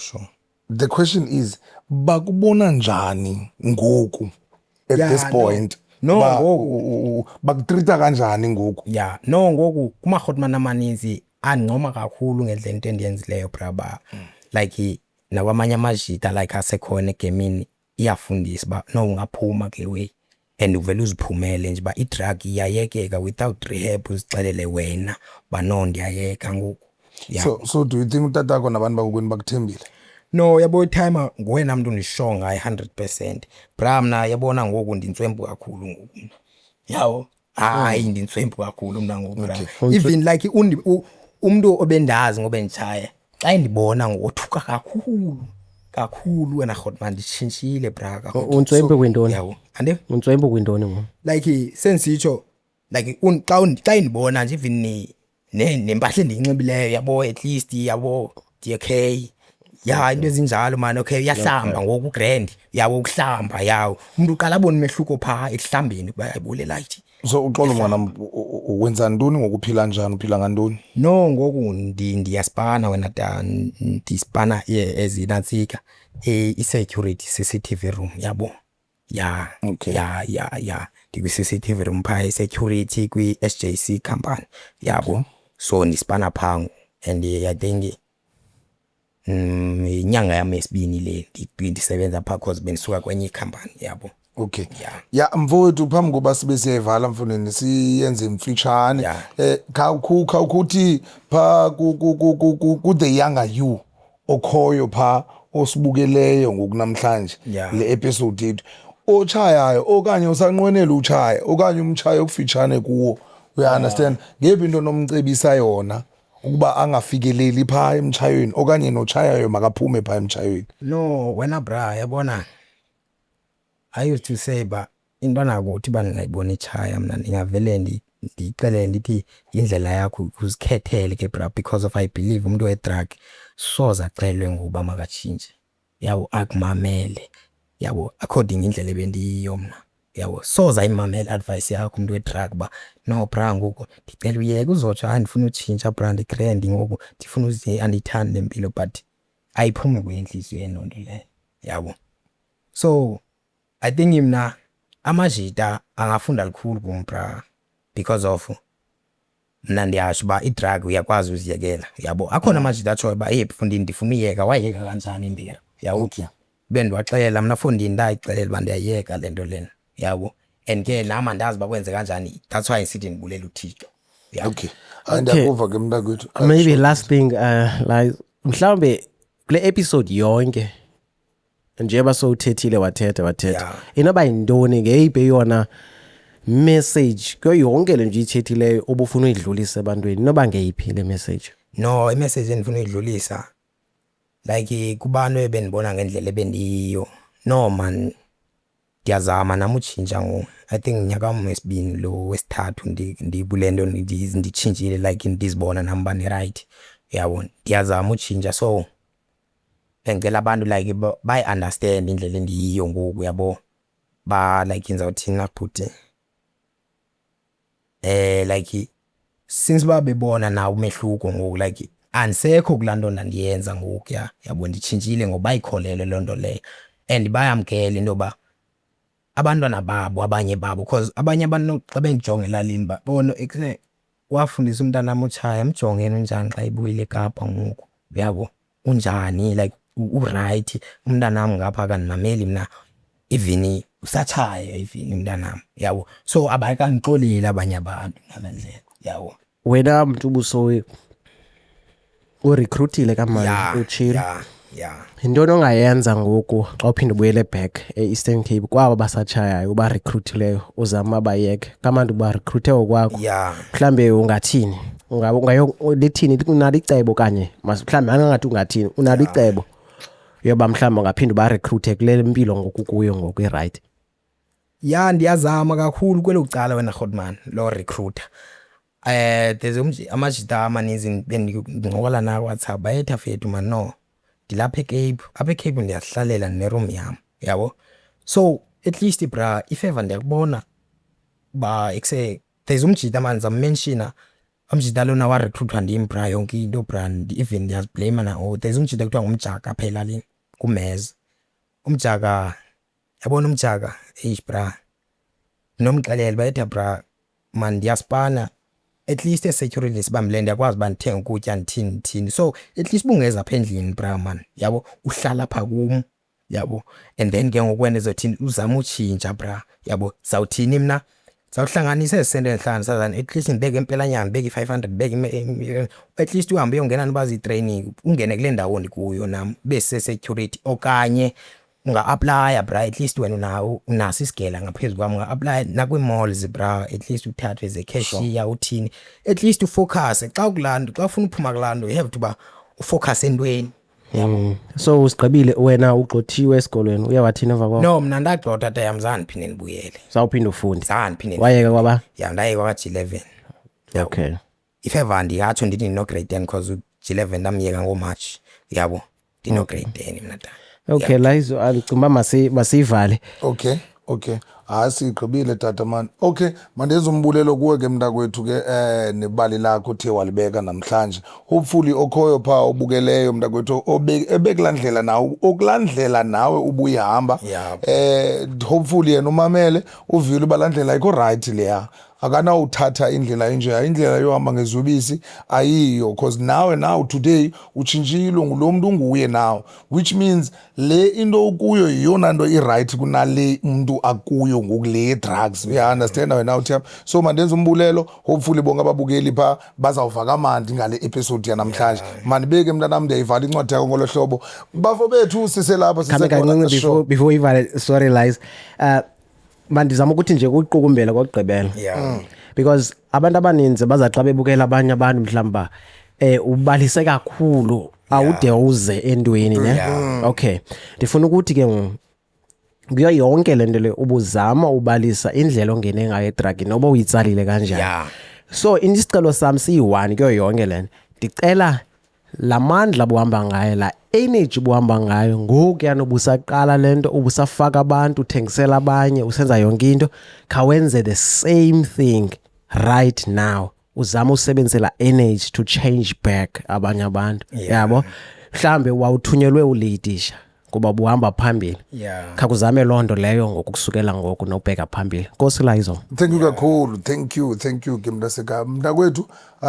The question is, bakubona njani ngoku at this No. point? No, ngoku. Bakutreata kanjani ngoku? Ya, no, ngoku kumarhotman amaninzi andincoma kakhulu ngendlela into endiyenzileyo bra, ba like nakwamanye amajita like asekhona egemini iyafundisa uba no, ungaphuma kule way and uvele uziphumele nje uba i-drug iyayekeka without rehab, uzixelele wena uba no, ndiyayeka ngoku, ya. So do you think utatakho nabantu bakokwenu bakuthembile? No, yabo, itimer nguwena mntu ndisure ngaye 100%, bra. Mna yabona ngoku ndintswempu kakhulu ngoku mna, yawo. Hayi, ndintswempu kakhulu mna ngoku, bra. Even like umntu obendazi ngoba nditshaya, xa endibona ngothuka kakhulu kakhulu wena grootman, nditshintshile bra, kakhulu. Untswempu kwintoni? Yawo, ande. Untswempu kwintoni ngoku? Like sendisitsho, like xa indibona nje, even nempahla endiyinxibileyo, yabo, at least, yabo, ndiye-okay, ya, into ezinjalo man. Okay, uyahlamba ngoku, grand, yabo, ukuhlamba, yawo, umntu uqala abone umehluko phaa ekuhlambeni kuba ayibule light. So uxolo mnganam, wenza ntoni ngoku? Uphila njani, uphila ngantoni? No, ngoku ndiyaspana wena ta, ndispana ezinantsika i-security CCTV room, yabo, ya. Ya, ndikwi-CCTV room phaa, i-security kwi-SJC company, yabo. So ndispana phaa and I think inyanga yam yesibini le ndisebenza phaa, cause bendisuka kwenye ikhampani, yabo. Okay. Ya mfowethu, phambi koba sibe siyayivala mfundini, siyenze mfitshane. Khawukhuthi pha ku the younger you okhoyo pha osibukeleyo ngoku namhlanje le episode yethu, otshayayo okanye usanqwenela utshaya okanye umtshayo okufitshane kuwo, uya understand, ngeyiphi into nomcebisa yona ukuba angafikeleli phaa emtshayweni, okanye notshayayo makaphume phaa emtshayweni? No wena bra, yabona, I used to say ba intwana kuthi uba ndingayibona itshaya mna, ndingavele ndiyixelele ndithi yindlela yakho, uzikhethele ke bra, because of I believe umntu wedrug soze axelelwe ngokuba makatshintshe, yabo, akumamele, yabo, according indlela ebendiyiyo mna, yabo, soze ayimamele advice yakho umntu wedrug uba no bra, ngoku ndicela uyeke. Uzotsho, hayi, ndifuna utshintsha bra, ndigrand ngoku, ndifuna uze, andiyithandi le mpilo, but ayiphumi kuye entliziyweni loo nto leyo, yabo. So I think mna amajita angafunda lukhulu kum, bra, because of mna ndiyasho uba i-drug uyakwazi uziyekela, yabo. Akhona amajita atshoyo uba, "Hey mfundini, ndifuna uyeka, wayeka kanjani imbira?" Yabo. Bendiwaxelela mna, fondini, ndayixelela uba ndiyayeka le nto lena, yabo, and ke nam andazi uba kwenze kanjani. That's why ndisithi ndibulela uThixo, yabo. Okay, hayi, ndiyakuva ke, mntakwethu. Maybe last thing, like mhlawumbe kule episode yonke, njengoba sowuthethile, wathetha wathetha, inoba yintoni, ngeyiphi eyona message kuyo yonke le nto uyithethileyo obufuna uyidlulisa ebantwini? Inoba ngeyiphi le message? No, i-message endifuna uyidlulisa, like, kubantu ebendibona ngendlela ebendiyiyo, no man, ndiyazama nam utshintsha ngoku. I think nyaka wam wesibini lo, wesithathu, ndikule nto, nditshintshile, like ndizibona nam uba ndi-right, uyabona. Ndiyazama utshintsha, so bendicela abantu like bayi-understand indlela endiyiyo ngoku, uyabo. Ba like, ndizawuthini na bhuti, like since uba bebona nawo umehluko ngoku, like andisekho kulaa nto ndandiyenza ngokuya, yabo, nditshintshile ngoku, bayikholelwe loo nto leyo and bayamkela into yoba abantwana babo, abanye babo, cause abanye abantu xa bendijonga elalini babona wafundisa umntanam utshaya, mjongeni unjani xa ebuyile eKapa ngoku, uyabo, unjani, like u-right umntanam ngapha akandimameli mna, even usatshaya even umntanam, uyabo. So abakandixoleli abanye abantu ngalaa ndlela, uyabo. Wena mntu ubusowe urecruitile kamani, utshilo, ya. Yintoni ongayenza ngoku xa uphinde ubuyele back e-Eastern Cape kwaba basatshayayo ubarecruitileyo, uzama bayeke kamandi ubarecruite ngokwakho? Mhlawumbe ungathini? Ungayo lithini, unalo icebo okanye mhlawumbe angangathi ungathini, unalo icebo yoba mhlawumbe ungaphinde ubarecruite kule mpilo ngoku kuyo ngoku i-right? Ya, ndiyazama kakhulu kwelo cala wena Grootman lo recruiter. There's amajita amaninzi bendincokola nawo WhatsApp, bayetha fethu man, no, ndilapha eCape, apha eCape ndiyazihlalela neroom yam, yabo. So at least bra, if ever ndiyakubona ba ekuse there's umjita man, ndizam-mentiona umjita lona warecruitwa ndim bra, yonke into bra, even ndiyaziblame na. Oh, there's umjita kuthiwa ngumjaka apha elalini kumez umjaka, yabona umjaka, eish bra, nomxelela bayetha bra man, ndiyaspana at least e-security sibambileyo, ndiyakwazi uba ndithenge ukutya, ndithini ndithini, so at least bungeza apha endlini bra man, yabo, uhlala apha kum, yabo, and then ke ngoku wena uzothini, uzame utshintsha bra, yabo. Zawuthini, mna zawuhlanganisa ezi senti endihlanganisa, at least ndibeke empelanyanga, ndibeke i-500, ndibeke at least uhambe uyongena noba ziyi-training, ungene kule ndawo ndikuyo nam, ube se-security okanye unga-applya bra, at least wena unawo, unaso isigela ngaphezu kwam, unga-applya nakwii-malls bra, at least uthathwe as a cashier, uthini, at least ufocuse xa ukulaa nto. Xa ufuna uphuma kulaa nto, you have to uba ufocuse entweni. So usigqibile wena, ugxothiwe esikolweni, uye wathini emva kwako? No, mna ndagxotha tayam, zange ndiphinde ndibuyele. Sawuphinda ufunde? Zange ndiphinde. Wayeka kwaba? Ya, ndayeka kwa-G11. If ever ndingatsho ndithi ndino-grade 10, cause u-G11 ndamyeka ngoMarch, yabo, ndino-grade 10 mna ta. Okay, Lizo, andicinga uba masiyivale. Okay, hayi, sigqibile tata man. Okay, mandenze umbulelo kuwe ke mntakwethu ke, nebali lakho uthe walibeka namhlanje. Hopefully okhoyo phaa obukeleyo mntakwethu, ebekulaa ndlela nawe, okulaa ndlela nawe ubuyihamba, hopefully yena umamele, uvile uba laa ndlela ayikho right leya, akanawuthatha indlela enjeya, indlela yohamba ngeziyobisi ayiyo, cause nawe now today utshintshile, ngulo mntu unguye now, which means le into ukuyo yiyona nto i-right kunale umntu akuyo ngoku, le drugs, uya-understanda wena uthiyam. So mandenze umbulelo, hopefully bonke ababukeli phaa bazawuva kamandi ngale episode yanamhlanje. Mandibeke mntanam, ndiyayivala incwadi yakho ngolo hlobo, bafo bethu, siselapha. Khame sisekhona. kancinci before ivale, sorry Lies, mandizama ukuthi nje kuqukumbela kokugqibela, because abantu abaninzi baza xa bebukela abanye abantu mhlawumbi ba ubalise kakhulu, awude uze entweni ne. Okay, ndifuna ukuthi ke ngoku kuyo yonke le nto le ubuzama ubalisa indlela ongene ngayo edrugini, noba uyitsalile kanjani, so isicelo sam siyi-one kuyo yonke le nto, ndicela la mandla buhamba ngayo, la energy buhamba ngayo ngoku ubusaqala le nto, ubusafaka abantu, uthengisela abanye, usenza yonke into, khawenze the same thing right now, uzama usebenzise la energy to change back abanye abantu, yabo. Mhlambe wawuthunyelwe uleadisha Kuba buhamba phambili. Khakuzame loo nto leyo ngoku, kusukela ngoku nobheka phambili. Nkosi Layizo. Thank you kakhulu, thank you, thank you ke mntasekhaya, mntakwethu.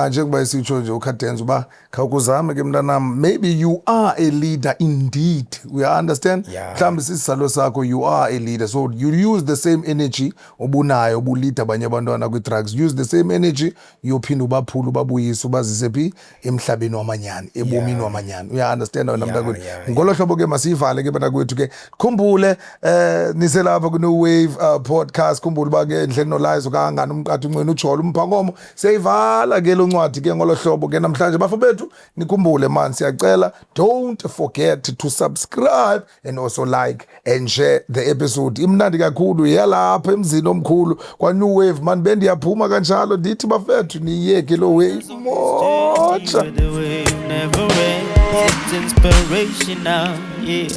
Njengoba isitsho nje uCadenza uba khawukuzame ke mntanam, maybe you are a leader indeed, we understand. Mhlawumbi sisizalo sakho, you are a leader, so you use the same energy obunayo ubulida abanye abantwana kwi-drugs, use the same energy uyophinda ubaphule, ubabuyise, ubazise phi? Emhlabeni wamanyani, ebomini wamanyani, uya-understand wena mntakwethu? Yeah. Ngolo hlobo ke masiyivale ke bantakwethu ke. Khumbule niselapha ku-New Wave Podcast. Khumbule uba ke endleni nolayizo kangangani umqatha uncwini ujola umphankomo. Siyayivala ke lo ncwadi ke ngolo hlobo ke namhlanje, bafo bethu. Nikhumbule man, siyacela, don't forget to subscribe and also like and share the episode. Imnandi kakhulu yalapha emzini omkhulu kwa-New Wave man. Bendiyaphuma kanjalo, ndithi bafethu, niyeke lo wave motsha. The wave never ends. It's inspirational, yeah.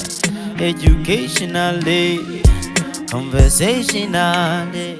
Educational, yeah. Conversational, yeah.